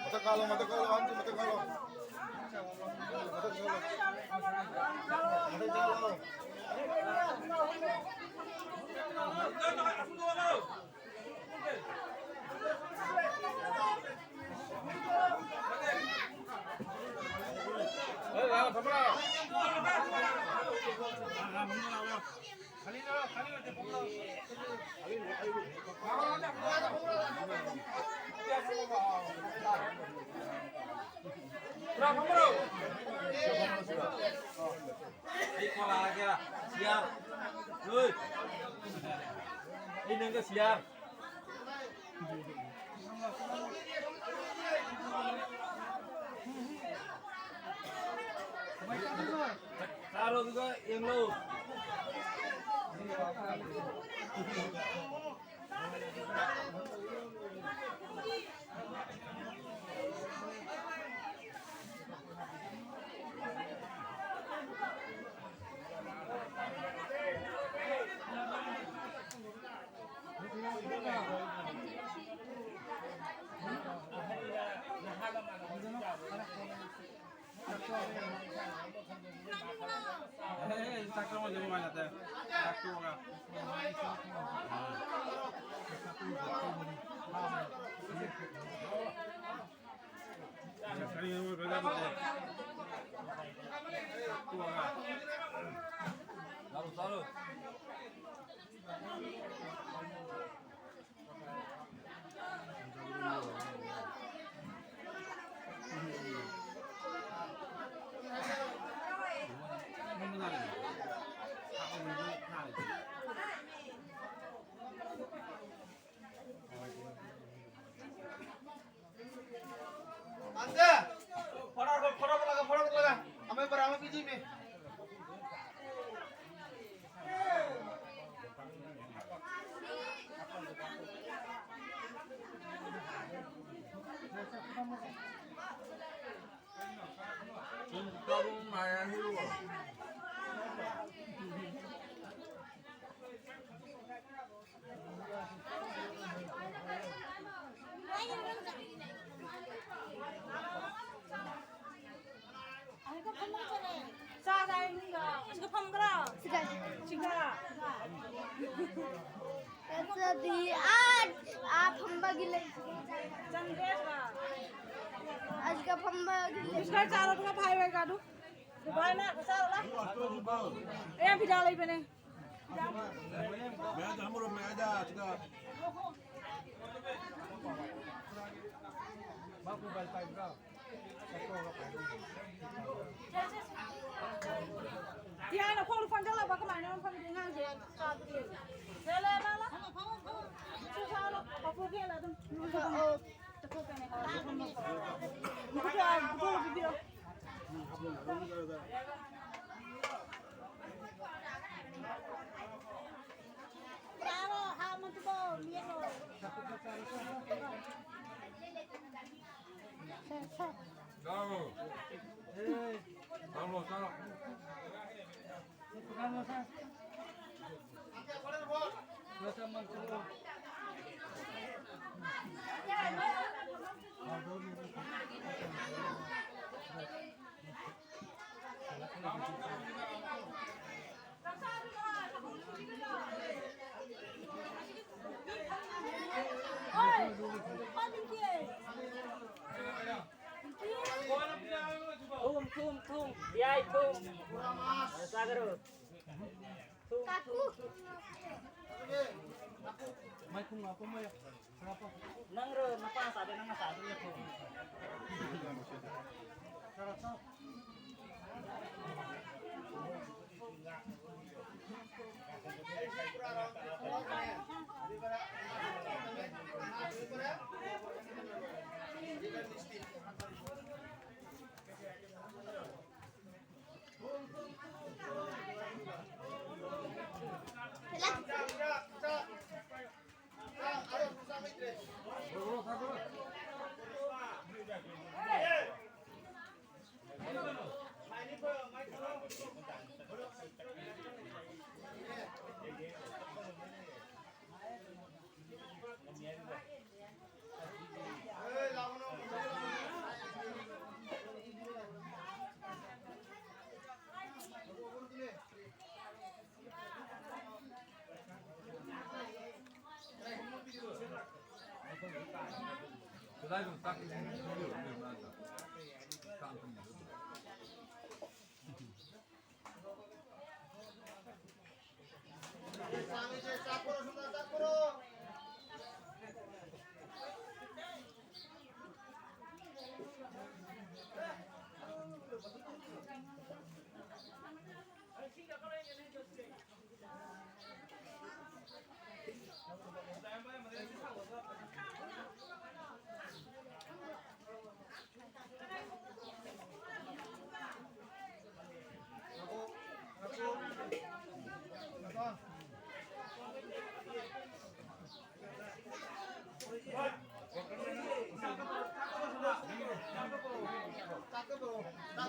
ꯃꯊꯛ ꯀꯥꯜꯂꯣ, ꯃꯊꯛ ꯀꯥꯜꯂꯣ, ꯑꯍꯟꯁꯤ ꯃꯊꯛ ꯀꯥꯜꯂꯣ꯫ ꯃꯊꯛ ꯀꯥꯜꯂꯣ꯫ ꯃꯊꯛ ꯀꯥꯜꯂꯣ꯫ ꯑꯩ ꯀꯣꯂꯥꯒꯦ, ꯁꯤꯌꯥ꯫ ꯅꯣꯏ꯫ ꯑꯩ ꯅꯪꯒ ꯁꯤꯌꯥ꯫ ꯆꯥꯔꯣ ꯑꯗꯨꯒ ꯌꯦꯡꯂꯣ꯫ ꯑꯦ, ꯆꯥꯛ ꯆꯥꯕꯗꯤ ꯅꯨꯡꯉꯥꯏ ꯅꯠꯇꯦ꯫ ꯆꯥꯛ ꯇꯣꯛꯑꯒ꯫ ꯀꯔꯤ ꯑꯣꯏꯕ꯭ꯔꯥ ꯅꯠꯇꯦ꯫ ꯆꯥꯛ ꯇꯣꯛꯑꯒ꯫ ꯆꯥꯔꯣ, ꯆꯥꯔꯣ꯫ Ante, fara, fara laga, fara laga. Hame bara hame piji me. ꯆꯥꯔꯦ ꯏꯃꯨꯡꯗ꯫ ꯑꯁꯤꯗ ꯐꯝꯕ꯭ꯔꯣ? ꯁꯤꯗ꯫ ꯁꯤꯗ꯫ ꯅꯠꯇ꯭ꯔꯗꯤ ꯑꯥ, ꯑꯥ ꯐꯝꯕꯒꯤ ꯂꯩ꯫ ꯆꯪꯗ꯭ꯔꯦ ꯁꯤꯗ꯫ ꯑꯁꯤꯗ ꯐꯝꯕꯒꯤ ꯂꯩ꯫ ꯕꯤꯁꯀꯠ ꯆꯥꯔꯣ, ꯑꯗꯨꯒ ꯐꯥꯏ ꯑꯣꯏꯒ ꯑꯗꯨ꯫ ꯗꯨꯕꯥꯏꯅ ꯆꯥꯔꯣ ꯂꯥ꯫ ꯑꯦ, ꯐꯤꯗꯥ ꯂꯩꯕꯅꯦ꯫ ꯃꯌꯥꯗ ꯍꯥꯃꯨꯔꯣ, ꯃꯌꯥꯗ, ꯁꯤꯗ꯫ ꯃꯥ mobile ꯄꯥꯏꯕ꯭ꯔꯣ? ꯆꯥꯔꯣ꯫ ꯆꯥꯔꯣ, ꯆꯥꯔꯣ꯫ ꯊꯨꯝ, ꯊꯨꯝ, ꯊꯨꯝ, ꯌꯥꯏ, ꯊꯨꯝ꯫ ꯆꯥꯒꯔꯨ꯫ ꯊꯨꯝ, ꯊꯨꯝ, ꯊꯨꯝ꯫ ꯃꯥꯏꯈꯨꯝ ꯉꯥꯛꯄ ꯑꯃ ꯌꯥꯎ-, ꯉꯥꯛꯄ꯫ ꯅꯪꯔꯣ, ꯅꯄꯥ ꯆꯥꯗꯦ, ꯅꯪꯅ ꯆꯥꯗꯣꯏ ꯅꯠꯇ꯭ꯔꯣ? ꯆꯥꯔꯣ, ꯆꯥꯔꯣ꯫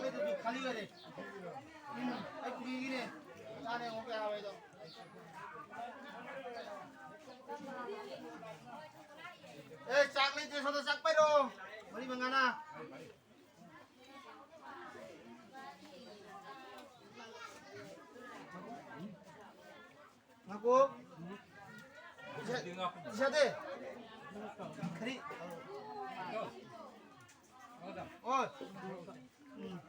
ꯑꯗꯨꯗꯤ ꯈꯥꯂꯤ ꯑꯣꯏꯔꯦ꯫ ꯎꯝ, ꯑꯩ ꯄꯨꯈ꯭ꯔꯤꯒꯤꯅꯦ꯫ ꯆꯥꯅꯦ ꯑꯃꯨꯛ ꯀꯌꯥ ꯍꯥꯏꯗꯣ꯫ ꯑꯦ, ꯆꯥꯛ ꯂꯩꯇꯦ, ꯁꯣꯝꯗ ꯆꯥꯛ ꯄꯥꯏꯔꯣ꯫ ꯃꯔꯤ ꯃꯉꯥꯅ꯫ ꯉꯥꯏꯈꯣ꯫ ꯏꯁꯥ-, ꯏꯁꯥꯗꯦ꯫ ꯈꯔꯤ꯫ ꯑꯣꯏ꯫ ꯎꯝ꯫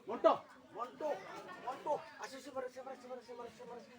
Monto, monto, monto. Así se parece, se parece, se parece, se parece.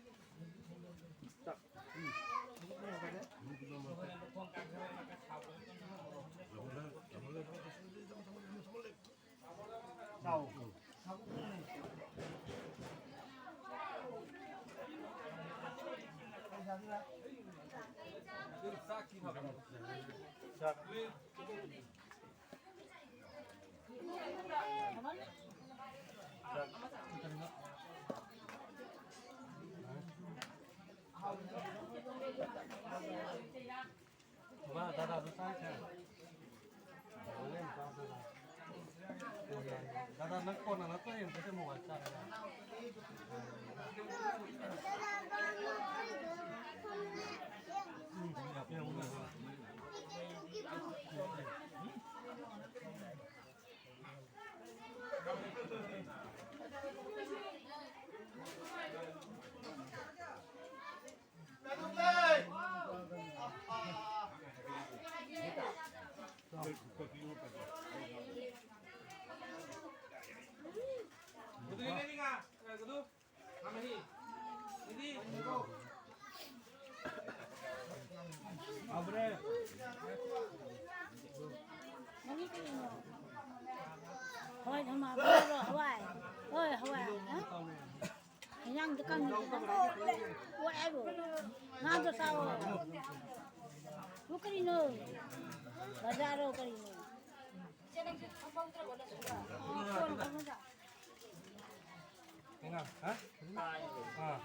ꯀꯣꯛꯑꯦꯕꯨ꯫ ꯉꯥꯗꯣ ꯆꯥꯎꯑꯣ꯫ ꯀꯔꯤꯅꯣ? ꯕꯖꯥꯔꯔꯣ ꯀꯔꯤꯅꯣ? ꯏꯆꯦ, ꯅꯪꯁꯨ ꯐꯝꯍꯧꯗ꯭ꯔꯕꯣ, ꯅꯁꯨꯒ? ꯀꯣꯟꯅ ꯐꯝꯃꯣ ꯁꯥ꯫ ꯀꯩꯅꯣ? ꯍꯥ? ꯑꯥ꯫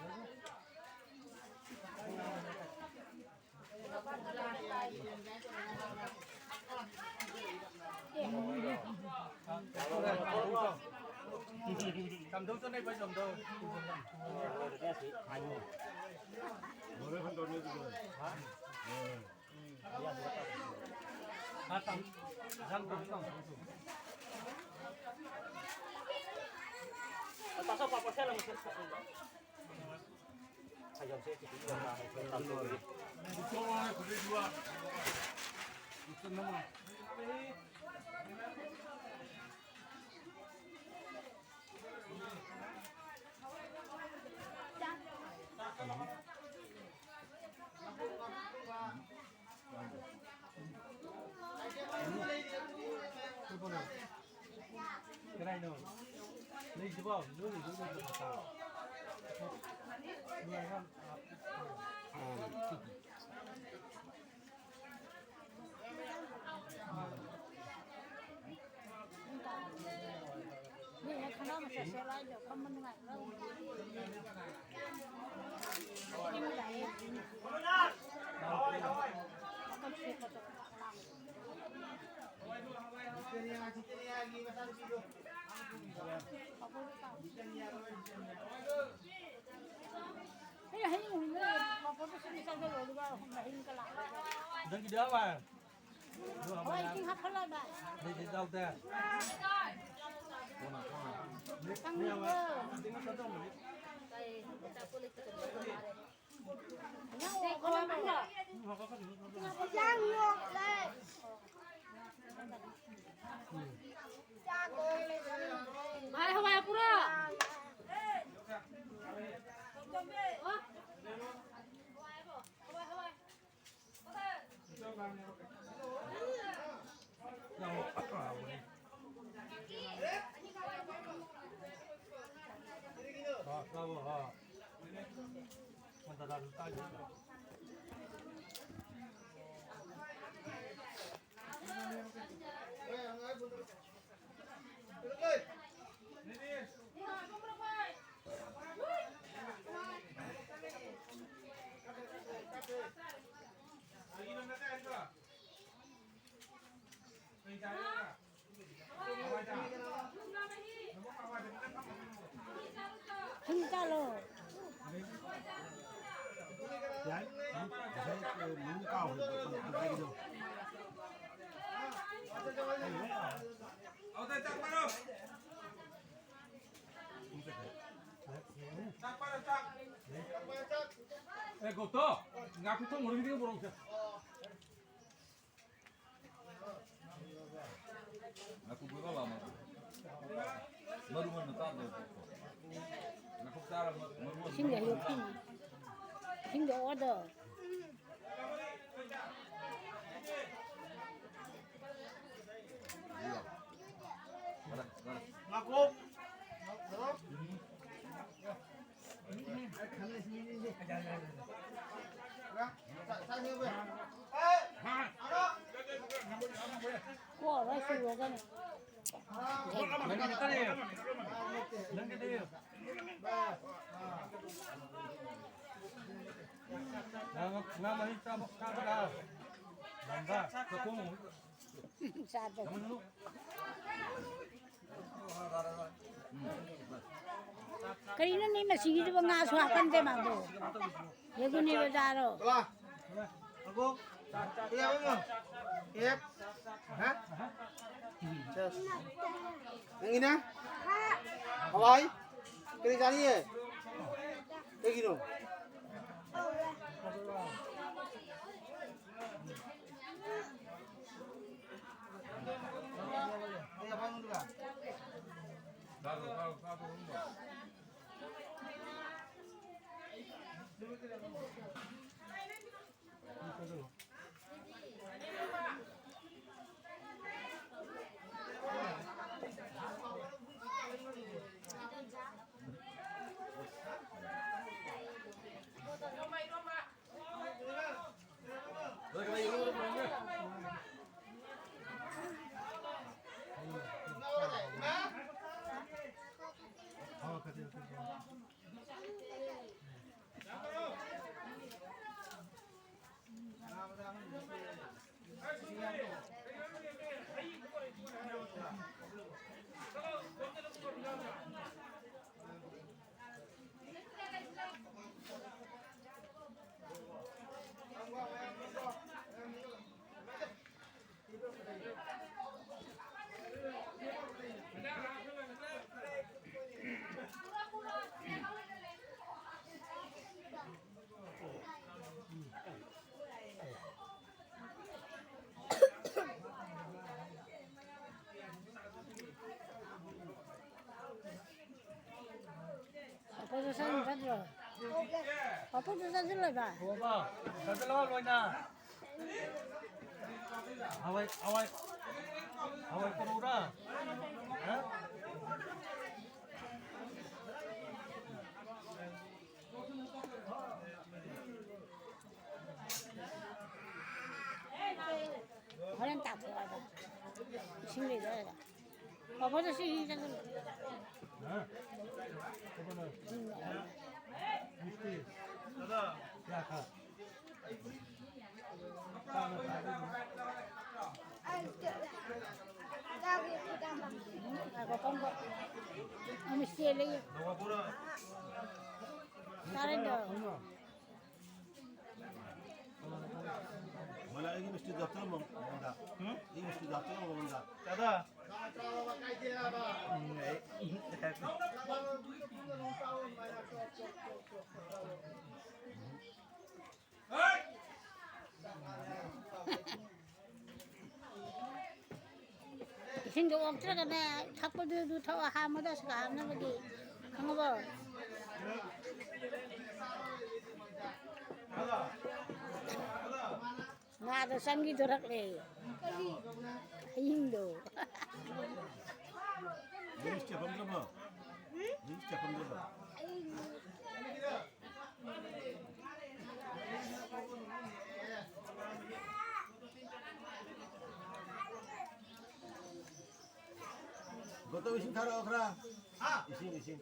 ꯆꯝꯗꯧ ꯆꯠꯅꯩ, ꯑꯩꯈꯣꯏ ꯆꯝꯗꯧ꯫ ꯂꯣꯏꯔꯦ, ꯐꯣꯟ ꯇꯧꯔꯅꯤ ꯑꯗꯨꯗꯤ꯫ ꯍꯥ? ꯂꯣꯏꯔꯦ꯫ ꯀꯅꯥꯏꯅꯣ? ꯂꯩꯁꯤꯕꯣ? ꯂꯣꯏ ꯂꯩꯗꯣꯏ ꯂꯩꯇ꯭ꯔꯣ? ꯃꯤ ꯍꯦꯛ ꯈꯟꯅꯕ ꯆꯠꯁꯦ ꯍꯥꯏꯗꯣ ꯐꯝꯕ ꯅꯨꯡꯉꯥꯏꯕ꯭ꯔꯥ? ꯏꯪ ꯂꯥꯛꯑꯦ꯫ ꯋꯥꯈꯜ ꯁꯦꯞꯄꯗꯣ ꯂꯥꯡꯕ꯫ ꯑꯩ ꯍꯌꯦꯡ ꯍꯨꯝꯂ ꯄꯥꯐꯣꯔꯗꯨ ꯁꯨꯝ ꯆꯥꯖꯜꯂꯣ, ꯑꯗꯨꯒ ꯍꯨꯝ ꯍꯌꯦꯡ ꯀꯂꯥ꯫ ꯅꯪꯒꯤꯗꯤ ꯌꯥꯎꯔꯣꯏ꯫ ꯍꯣꯏ, ꯏꯁꯤꯡ ꯍꯥꯞꯐꯜꯂꯣ, ꯚꯥꯏ꯫ ꯂꯩꯗꯤ ꯌꯥꯎꯗꯦ꯫ ꯀꯪꯕ꯭ꯔꯣ? ꯏꯟꯖꯥꯡ ꯌꯣꯠꯂꯦ꯫ ꯚꯥꯏ, ꯍꯋꯥꯏ ꯄꯨꯔꯣ꯫ ꯊꯨꯝ ꯆꯥꯂꯣ꯫ ꯌꯥꯏ꯫ ꯉꯁꯥꯏ ꯃꯃꯤꯡ ꯀꯥꯎꯈ꯭ꯔꯦ꯫ ꯑꯦ, ꯒꯣꯇꯣ, ꯉꯥ ꯈꯨꯊꯣꯡ ꯃꯔꯨꯒꯤꯗꯤ ꯄꯨꯔꯛꯎꯁꯦ꯫ ꯉꯥꯀꯨꯞ ꯀꯣꯏꯕ ꯂꯥꯛꯑꯣ, ꯉꯥꯀꯨꯞ꯫ ꯃꯔꯨ ꯑꯣꯏꯅ ꯆꯥꯗꯣꯏ꯫ ꯉꯥꯀꯨꯞ ꯆꯥꯔ ꯃ-, ꯃꯔꯨ ꯑꯣꯏꯅ ꯏꯁꯤꯡꯗ ꯍꯩꯗꯣꯛꯈꯤꯅꯤ꯫ ꯏꯁꯤꯡꯗ ꯑꯣꯗꯣ꯫ ꯉꯥꯔꯦ, ꯉꯥꯔꯦ꯫ ꯉꯥꯀꯨꯞ꯫ ꯀꯣꯛꯑꯔꯣꯏ ꯆꯨꯔꯒꯅ꯫ ꯅꯪꯒꯤꯗꯤ ꯀꯔꯤ? ꯅꯪꯒꯤꯗꯤ? ꯉꯥ, ꯉꯥ ꯃꯍꯤ ꯆꯥꯕ, ꯆꯥꯕ꯭ꯔꯥ? ꯂꯝꯕ, ꯆꯥꯛꯈꯨꯝ꯫ ꯆꯥꯗꯦ꯫ ꯀꯔꯤꯅꯣꯅꯦ ꯃꯁꯤꯒꯤꯗꯨꯕꯨ ꯉꯥꯁꯨ ꯍꯥꯞꯀꯟꯗꯦ ꯃꯥꯕꯨ? ꯌꯦꯡꯉꯨꯅꯦ ꯕꯖꯥꯔꯣ꯫ ꯆꯠꯂꯣ꯫ ꯑꯒꯣ꯫ ꯀꯌꯥ ꯑꯣꯏꯅꯣ? ꯑꯦꯞ꯫ ꯍꯥ? ꯅꯪꯒꯤꯅ? ꯍꯋꯥꯏ? ꯀꯔꯤ ꯆꯥꯅꯤꯡꯉꯦ? ꯀꯩꯒꯤꯅꯣ? ꯄꯥꯐꯣꯔꯗꯨ ꯆꯥꯁꯤꯜꯂꯣꯏꯕ꯫ ꯊꯣꯡꯉꯕ? ꯆꯥꯁꯤꯜꯂꯣ ꯂꯣꯏꯅ꯫ ꯍꯋꯥꯏ, ꯍꯋꯥꯏ, ꯍꯋꯥꯏ ꯄꯨꯔꯛꯎꯔꯥ? ꯍꯥ? ꯍꯣꯔꯦꯟ ꯇꯥꯊꯣꯛꯑꯣ ꯍꯥꯏꯕ꯫ ꯏꯁꯤꯡ ꯂꯩꯗꯧꯔꯒ꯫ ꯄꯥꯐꯣꯔꯗꯨ ꯁꯤ ꯆꯪꯁꯤꯜꯂꯣ꯫ ꯍꯥ? ꯎꯝ꯫ ꯃꯤꯁꯇ꯭ꯔꯤ꯫ ꯌꯥ ꯈꯔ꯫ ꯉꯥꯏꯈꯣ, ꯄꯝꯕ꯫ ꯑꯃ ꯆꯦꯜꯂꯦ꯫ ꯆꯥꯔꯦꯗꯣ꯫ ꯃꯣꯏꯅ ꯑꯩꯒꯤ ꯃꯤꯁꯇ꯭ꯔꯤꯗꯣ ꯍꯥꯞꯆꯜꯂꯝꯃꯣ ꯃꯉꯣꯟꯗ꯫ ꯍꯨꯝ? ꯑꯩꯒꯤ ꯃꯤꯁꯇ꯭ꯔꯤꯗꯣ ꯍꯥꯞꯆꯜꯂꯝꯃꯣ ꯃꯉꯣꯟꯗ꯫ ꯆꯥꯗꯣ꯫ ꯎꯝ, ꯑꯩ, ꯎꯝ, ꯍꯥꯏꯔꯛꯀꯦ꯫ ꯏꯁꯤꯡꯗꯣ ꯑꯣꯛꯇ꯭ꯔꯒꯅꯦ, ꯊꯛꯄꯗꯨ ꯑꯗꯨ ꯊꯛꯑꯣ, ꯍꯥꯝꯃꯗ ꯑꯁꯤꯒ ꯍꯥꯞꯅꯕꯒꯤ, ꯈꯪꯉꯕꯣ? ꯉꯥꯗꯣ ꯆꯪꯈꯤꯗꯣꯔꯛꯂꯦ꯫ ꯍꯌꯤꯡꯗꯣ꯫ ꯅꯪ ꯆꯦꯐꯝꯗ꯭ꯔꯕꯣ? ꯅꯪ ꯆꯦꯐꯝꯗ꯭ꯔꯕꯣ? ꯒꯣꯇꯝ, ꯏꯁꯤꯡ ꯊꯥꯔꯛꯑꯣ ꯈꯔ꯫ ꯏꯁꯤꯡ, ꯏꯁꯤꯡ꯫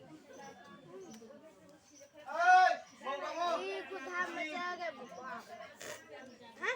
ꯑꯩ ꯈꯨꯠ ꯍꯥꯝꯕ ꯆꯪꯉꯒꯦꯕꯀꯣ꯫ ꯍꯥ?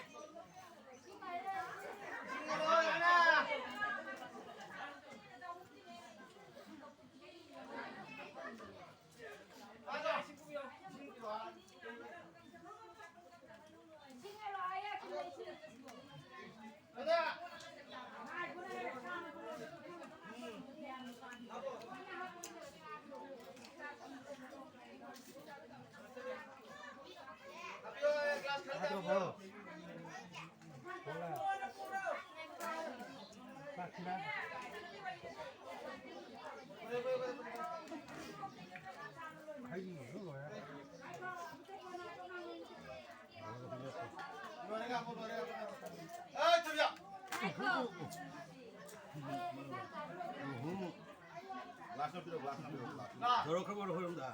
ꯂꯧꯔꯛꯈ꯭ꯔꯕꯣ ꯅꯈꯣꯏꯔꯣꯝꯗ?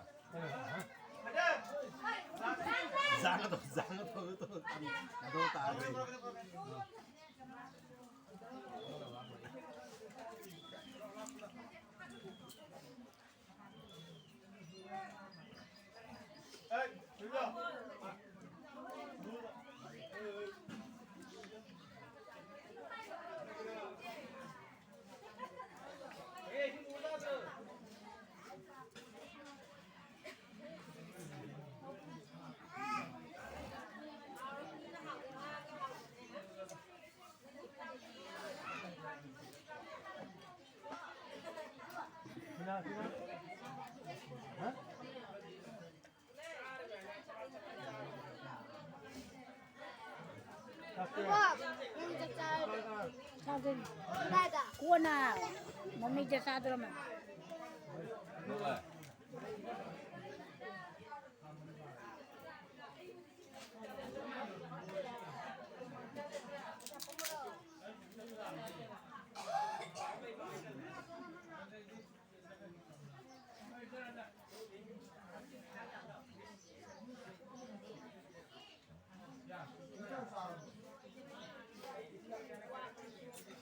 ꯖꯥꯡꯒ ꯇꯧ, ꯖꯥꯡꯒ ꯇꯧ, ꯇꯧ, ꯇꯧ, ꯇꯧ ꯇꯥꯔꯦ꯫ ꯏꯕꯣꯛ, ꯅꯪ ꯆꯥꯛ ꯆꯥꯔꯕꯣ? ꯆꯥꯗ꯭ꯔꯤ꯫ ꯀꯗꯥꯏꯗ? ꯀꯣꯟꯅ ꯃꯃꯤꯗ ꯆꯥꯗ꯭ꯔꯣꯃꯦ꯫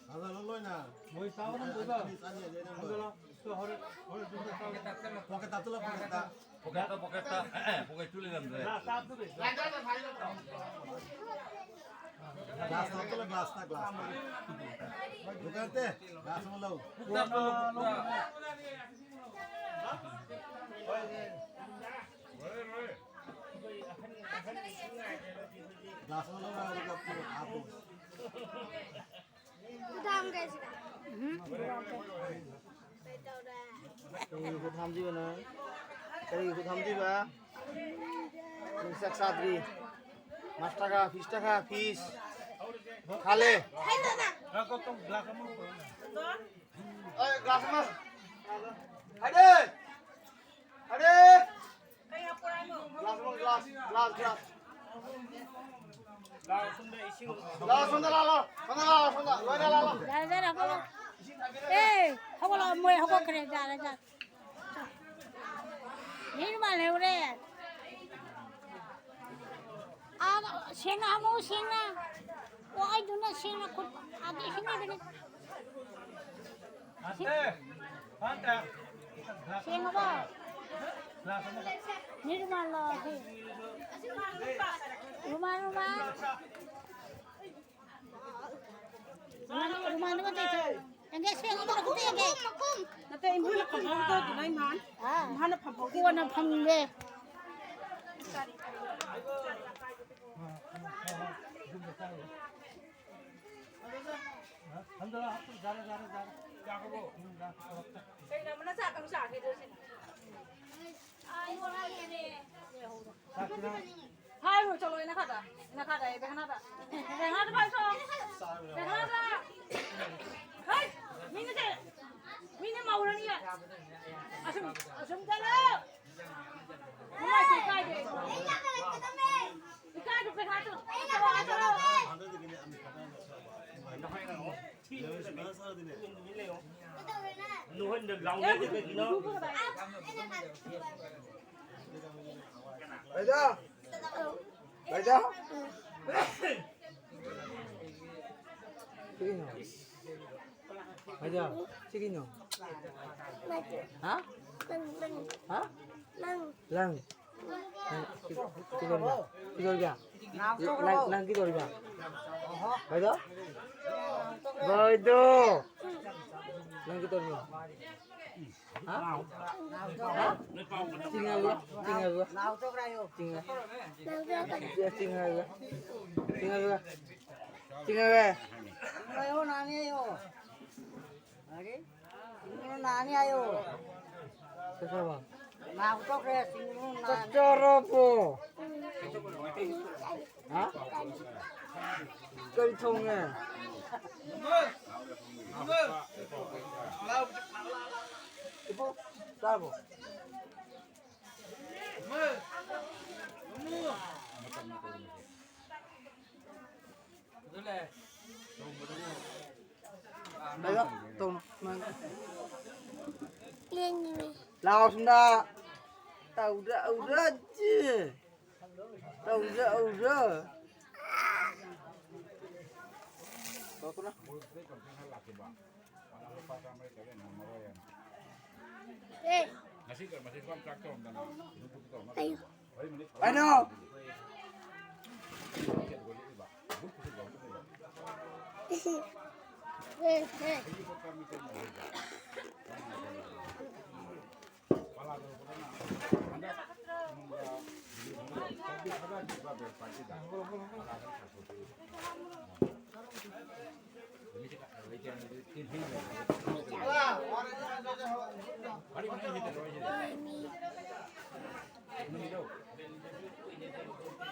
ꯊꯥꯖꯜꯂꯣ ꯂꯣꯏꯅ꯫ ꯃꯣꯏ ꯆꯥꯕ ꯉꯝꯗꯣꯏꯕ? ꯑꯅꯤ, ꯑꯅꯤ, ꯑꯅꯤ, ꯑꯅꯤ, ꯑꯅꯤ꯫ ꯊꯥꯖꯜꯂꯣ꯫ ꯁꯤ ꯍꯣꯔꯦꯟ, ꯍꯣꯔꯦꯟ ꯑꯗꯨꯝ ꯆꯥꯕ꯫ ꯄꯣꯀꯦꯠꯇ ꯍꯥꯞꯆꯜꯂꯣ, ꯄꯣꯀꯦꯠꯇ꯫ ꯄꯣꯀꯦꯠꯇ, ꯄꯣꯀꯦꯠꯇ꯫ ꯑꯦ, ꯑꯦ, ꯄꯣꯀꯦꯠꯁꯨ ꯂꯩꯔꯝꯗ꯭ꯔꯦ꯫ ꯒ꯭ꯂꯥꯁ ꯍꯥꯞꯆꯜꯂꯣ, ꯒ꯭ꯂꯥꯁꯇ, ꯒ꯭ꯂꯥꯁꯇ꯫ ꯗꯨꯀꯥꯟ ꯅꯠꯇꯦ, ꯒ꯭ꯂꯥꯁ ꯑꯃ ꯂꯧ꯫ ꯄꯨꯛꯇ ꯍꯥꯞꯆꯜꯂꯣ, ꯄꯨꯛꯇ꯫ ꯒ꯭ꯂꯥꯁ ꯑꯃ ꯂꯧꯔꯣ, ꯑꯗꯨꯒ ꯍꯥꯞꯄꯣ꯫ ꯈꯨꯗꯥꯡ ꯀꯩꯁꯤꯗ? ꯎꯝ꯫ ꯀꯩꯗꯧꯔꯦ? ꯀꯔꯤꯒꯤ ꯈꯨꯠ ꯍꯥꯝꯗꯣꯏꯕ ꯅꯪ? ꯀꯔꯤꯒꯤ ꯈꯨꯠ ꯍꯥꯝꯗꯣꯏꯕ? ꯅꯪ ꯆꯥꯛ ꯆꯥꯗ꯭ꯔꯤ꯫ ꯃꯥꯁ ꯇꯥꯈꯥ, ꯐꯤꯁ ꯇꯥꯈꯥ, ꯐꯤꯁ꯫ ꯈꯥꯂꯦ꯫ ꯍꯩꯗꯅ꯫ ꯑꯦ, ꯒ꯭ꯂꯥꯁ ꯑꯃ꯫ ꯍꯥꯏꯗꯦ꯫ ꯍꯥꯏꯗꯦ꯫ ꯀꯩ ꯍꯥꯞꯄꯣ ꯍꯥꯏꯅꯣ? ꯒ꯭ꯂꯥꯁ ꯑꯃ, ꯒ꯭ꯂꯥꯁ, ꯒ꯭ꯂꯥꯁ, ꯒ꯭ꯂꯥꯁ꯫ ꯂꯥꯛꯑꯣ, ꯁꯣꯝꯗ ꯂꯥꯛꯑꯣ, ꯁꯣꯝꯗ ꯂꯥꯛꯑꯣ, ꯁꯣꯝꯗ ꯂꯣꯏꯅ ꯂꯥꯛꯑꯣ꯫ ꯌꯥꯔꯦ, ꯌꯥꯔꯦ, ꯍꯧꯒꯠꯂꯣ꯫ ꯑꯦ, ꯍꯧꯒꯠꯂꯣ, ꯃꯣꯏ ꯍꯧꯒꯠꯈ꯭ꯔꯦ, ꯌꯥꯔꯦ, ꯌꯥꯔꯦ꯫ ꯅꯤꯔꯃꯜ ꯂꯩꯍꯧꯔꯦ꯫ ꯑꯥ, ꯁꯦꯡꯅ ꯍꯥꯝꯃꯨ, ꯁꯦꯡꯅ꯫ ꯑꯣ, ꯑꯩꯗꯨꯅ ꯁꯦꯡꯅ ꯈꯨꯠ ꯑꯥꯗ ꯏꯁꯤꯡ ꯂꯩꯕꯅꯤ꯫ ꯁꯦꯡꯉꯕꯣ? ꯅꯤꯔꯃꯜ ꯂꯣ, ꯁꯤ꯫ ꯔꯨꯃꯥꯜ, ꯔꯨꯃꯥꯜ꯫ ꯔꯨꯃꯥꯜ ꯑꯃ ꯇꯩꯊꯣꯛ꯫ ꯌꯥꯡꯒꯦ, ꯁꯦꯡꯉꯕꯣ? ꯈꯨꯠꯇ ꯌꯥꯡꯒꯦ꯫ ꯅꯠꯇꯦ, ꯏꯝꯐꯥꯜꯗ ꯐꯝꯍꯧꯗꯧꯗꯨꯅ ꯏꯝꯐꯥꯜ꯫ ꯑꯥ꯫ ꯏꯝꯐꯥꯜꯗ ꯐꯝꯍꯧꯗꯦ꯫ ꯀꯣꯟꯅ ꯐꯝꯒꯦ꯫ ꯀꯩꯅꯣ ꯑꯃꯅ ꯆꯥꯛ ꯑꯃ ꯆꯥꯈꯤꯗꯣꯏꯁꯤꯅ꯫ ꯍꯥꯏꯔꯣ, ꯆꯠꯂꯣ, ꯏꯅꯥ ꯈꯥꯗ, ꯏꯅꯥ ꯈꯥꯗ, ꯑꯦ, ꯕꯦꯍꯅꯥꯗ꯫ ꯕꯦꯍꯅꯥꯗ ꯄꯥꯏꯁꯣ꯫ ꯕꯦꯍꯅꯥꯗ꯫ ꯍꯩ, ꯃꯤꯅ ꯆꯦ-, ꯃꯤꯅ ꯃꯧꯔꯅꯤ꯫ ꯑꯁꯨꯝ, ꯑꯁꯨꯝ ꯆꯠꯂꯣ꯫ ꯅꯨꯡꯉꯥꯏꯇꯦ, ꯏꯀꯥꯏꯗꯦ꯫ ꯏꯀꯥꯏꯗꯦ, ꯕꯦꯍꯅꯥꯗ꯫ ꯆꯠꯂꯣ, ꯆꯠꯂꯣ꯫ ꯅꯣꯏꯅ ꯂꯥꯎꯅꯩꯗꯣ ꯀꯩꯒꯤꯅꯣ? ꯂꯩꯗ! ꯂꯩꯗ! ꯀꯩꯒꯤꯅꯣ? ꯂꯩꯗ, ꯁꯤ ꯀꯩꯅꯣ? ꯍꯥ? ꯅꯪ, ꯅꯪ꯫ ꯍꯥ? ꯅꯪ꯫ ꯂꯪ꯫ ꯅꯪ ꯀꯩꯗꯧꯔꯤꯕ? ꯀꯩꯗꯧꯔꯤꯕ? ꯂꯪ, ꯂꯪ ꯀꯩꯗꯧꯔꯤꯕ? ꯕꯥꯏꯗꯣ? ꯕꯥꯏꯗꯣ! ꯅꯪ ꯀꯩꯗꯧꯔꯤꯅꯣ? ꯍꯥ? ꯍꯥ? ꯆꯤꯡꯉꯒ, ꯆꯤꯡꯉꯒ꯫ ꯆꯤꯡꯉ-, ꯆꯤꯡꯉꯒ꯫ ꯆꯤꯡꯉꯒ꯫ ꯆꯤꯡꯉꯒ꯫ ꯆꯠꯈ꯭ꯔꯕꯣ? ꯆꯥꯛ ꯆꯥꯔꯕꯣ? ꯍꯥ? ꯀꯔꯤ ꯊꯣꯡꯉꯦ? ꯏꯕꯣ, ꯆꯥꯔꯕꯣ? ꯂꯥꯎꯁꯤꯅ꯫ ꯇꯧꯗ ꯎꯔꯗꯤ꯫ ꯇꯧꯗ ꯎꯔ꯫ ꯇꯧꯗꯅ꯫ ꯉꯁꯤ ꯃꯁꯤ ꯁꯨꯝ ꯆꯥꯛ ꯇꯧꯔꯝꯗꯅ ꯀꯩꯅꯣ꯫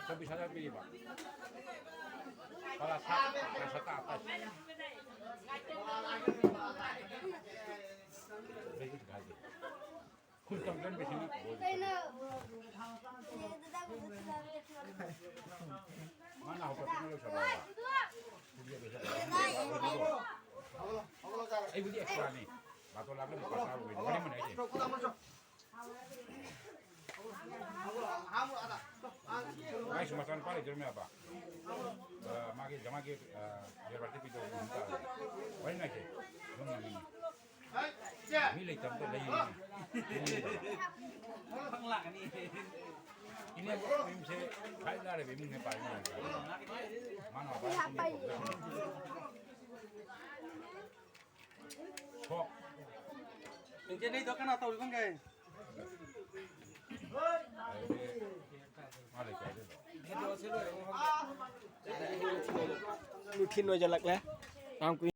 ꯆꯧꯕꯤꯁ ꯍꯖꯥꯔ ꯄꯤꯔꯤꯕ꯫ ꯄꯥꯂꯥ ꯁꯥ, ꯁꯥ ꯇꯥ, ꯇꯥ꯫ ꯈꯨꯠ ꯇꯧꯖꯟꯕꯁꯤꯅ ꯃꯥꯅ ꯍꯧꯒꯠꯄ ꯂꯣꯏꯁꯜꯂꯛꯑꯕ꯫ ꯑꯩꯕꯨꯗꯤ ꯑꯦꯛꯁꯇ꯭ꯔꯥꯅꯤ꯫ ꯕꯥꯇꯣꯟ ꯂꯥꯛꯄ ꯂꯨꯄꯥ ꯇꯔꯥ ꯑꯣꯏꯗꯤ ꯋꯥꯔꯤ ꯃꯥꯟꯅꯩꯁꯦ꯫ ꯃꯥꯏꯁꯨ ꯃꯆꯥꯅꯨꯄꯥ ꯂꯩꯗꯣꯏꯔꯝꯃꯦꯕ꯫ ꯑ, ꯃꯥꯒꯤ ꯖꯃꯥꯒꯤ, ꯑ, ꯂꯦꯕꯔ ꯄꯤꯗꯧ ꯑꯗꯨꯝ ꯇꯥꯔꯦ꯫ ꯋꯥꯔꯤ ꯃꯥꯟꯅꯩꯁꯦ꯫ ꯑꯗꯨꯝ ꯉꯥꯡꯅꯤꯡꯉꯤ꯫ ꯃꯤ ꯂꯩꯇꯕꯗ ꯂꯩ꯫ ꯏꯅꯦ ꯃꯌꯨꯝꯁꯦ ꯈ꯭ꯋꯥꯏ ꯂꯥꯏꯔꯕ ꯏꯃꯨꯡꯅꯦ ꯄꯥꯏ ꯃꯌꯥꯝꯁꯦ꯫ ꯃꯥꯅ ꯃꯄꯥ ꯁꯣꯛ꯫ ꯏꯟꯖꯤꯟ ꯅꯩꯗꯣ ꯀꯅꯥ ꯇꯧꯔꯤꯕ ꯈꯪꯒꯦ? ꯅꯨꯡꯊꯤꯜ ꯑꯣꯏꯁꯤꯜꯂꯛꯂꯦ꯫ ꯌꯥꯝ ꯀꯨꯏ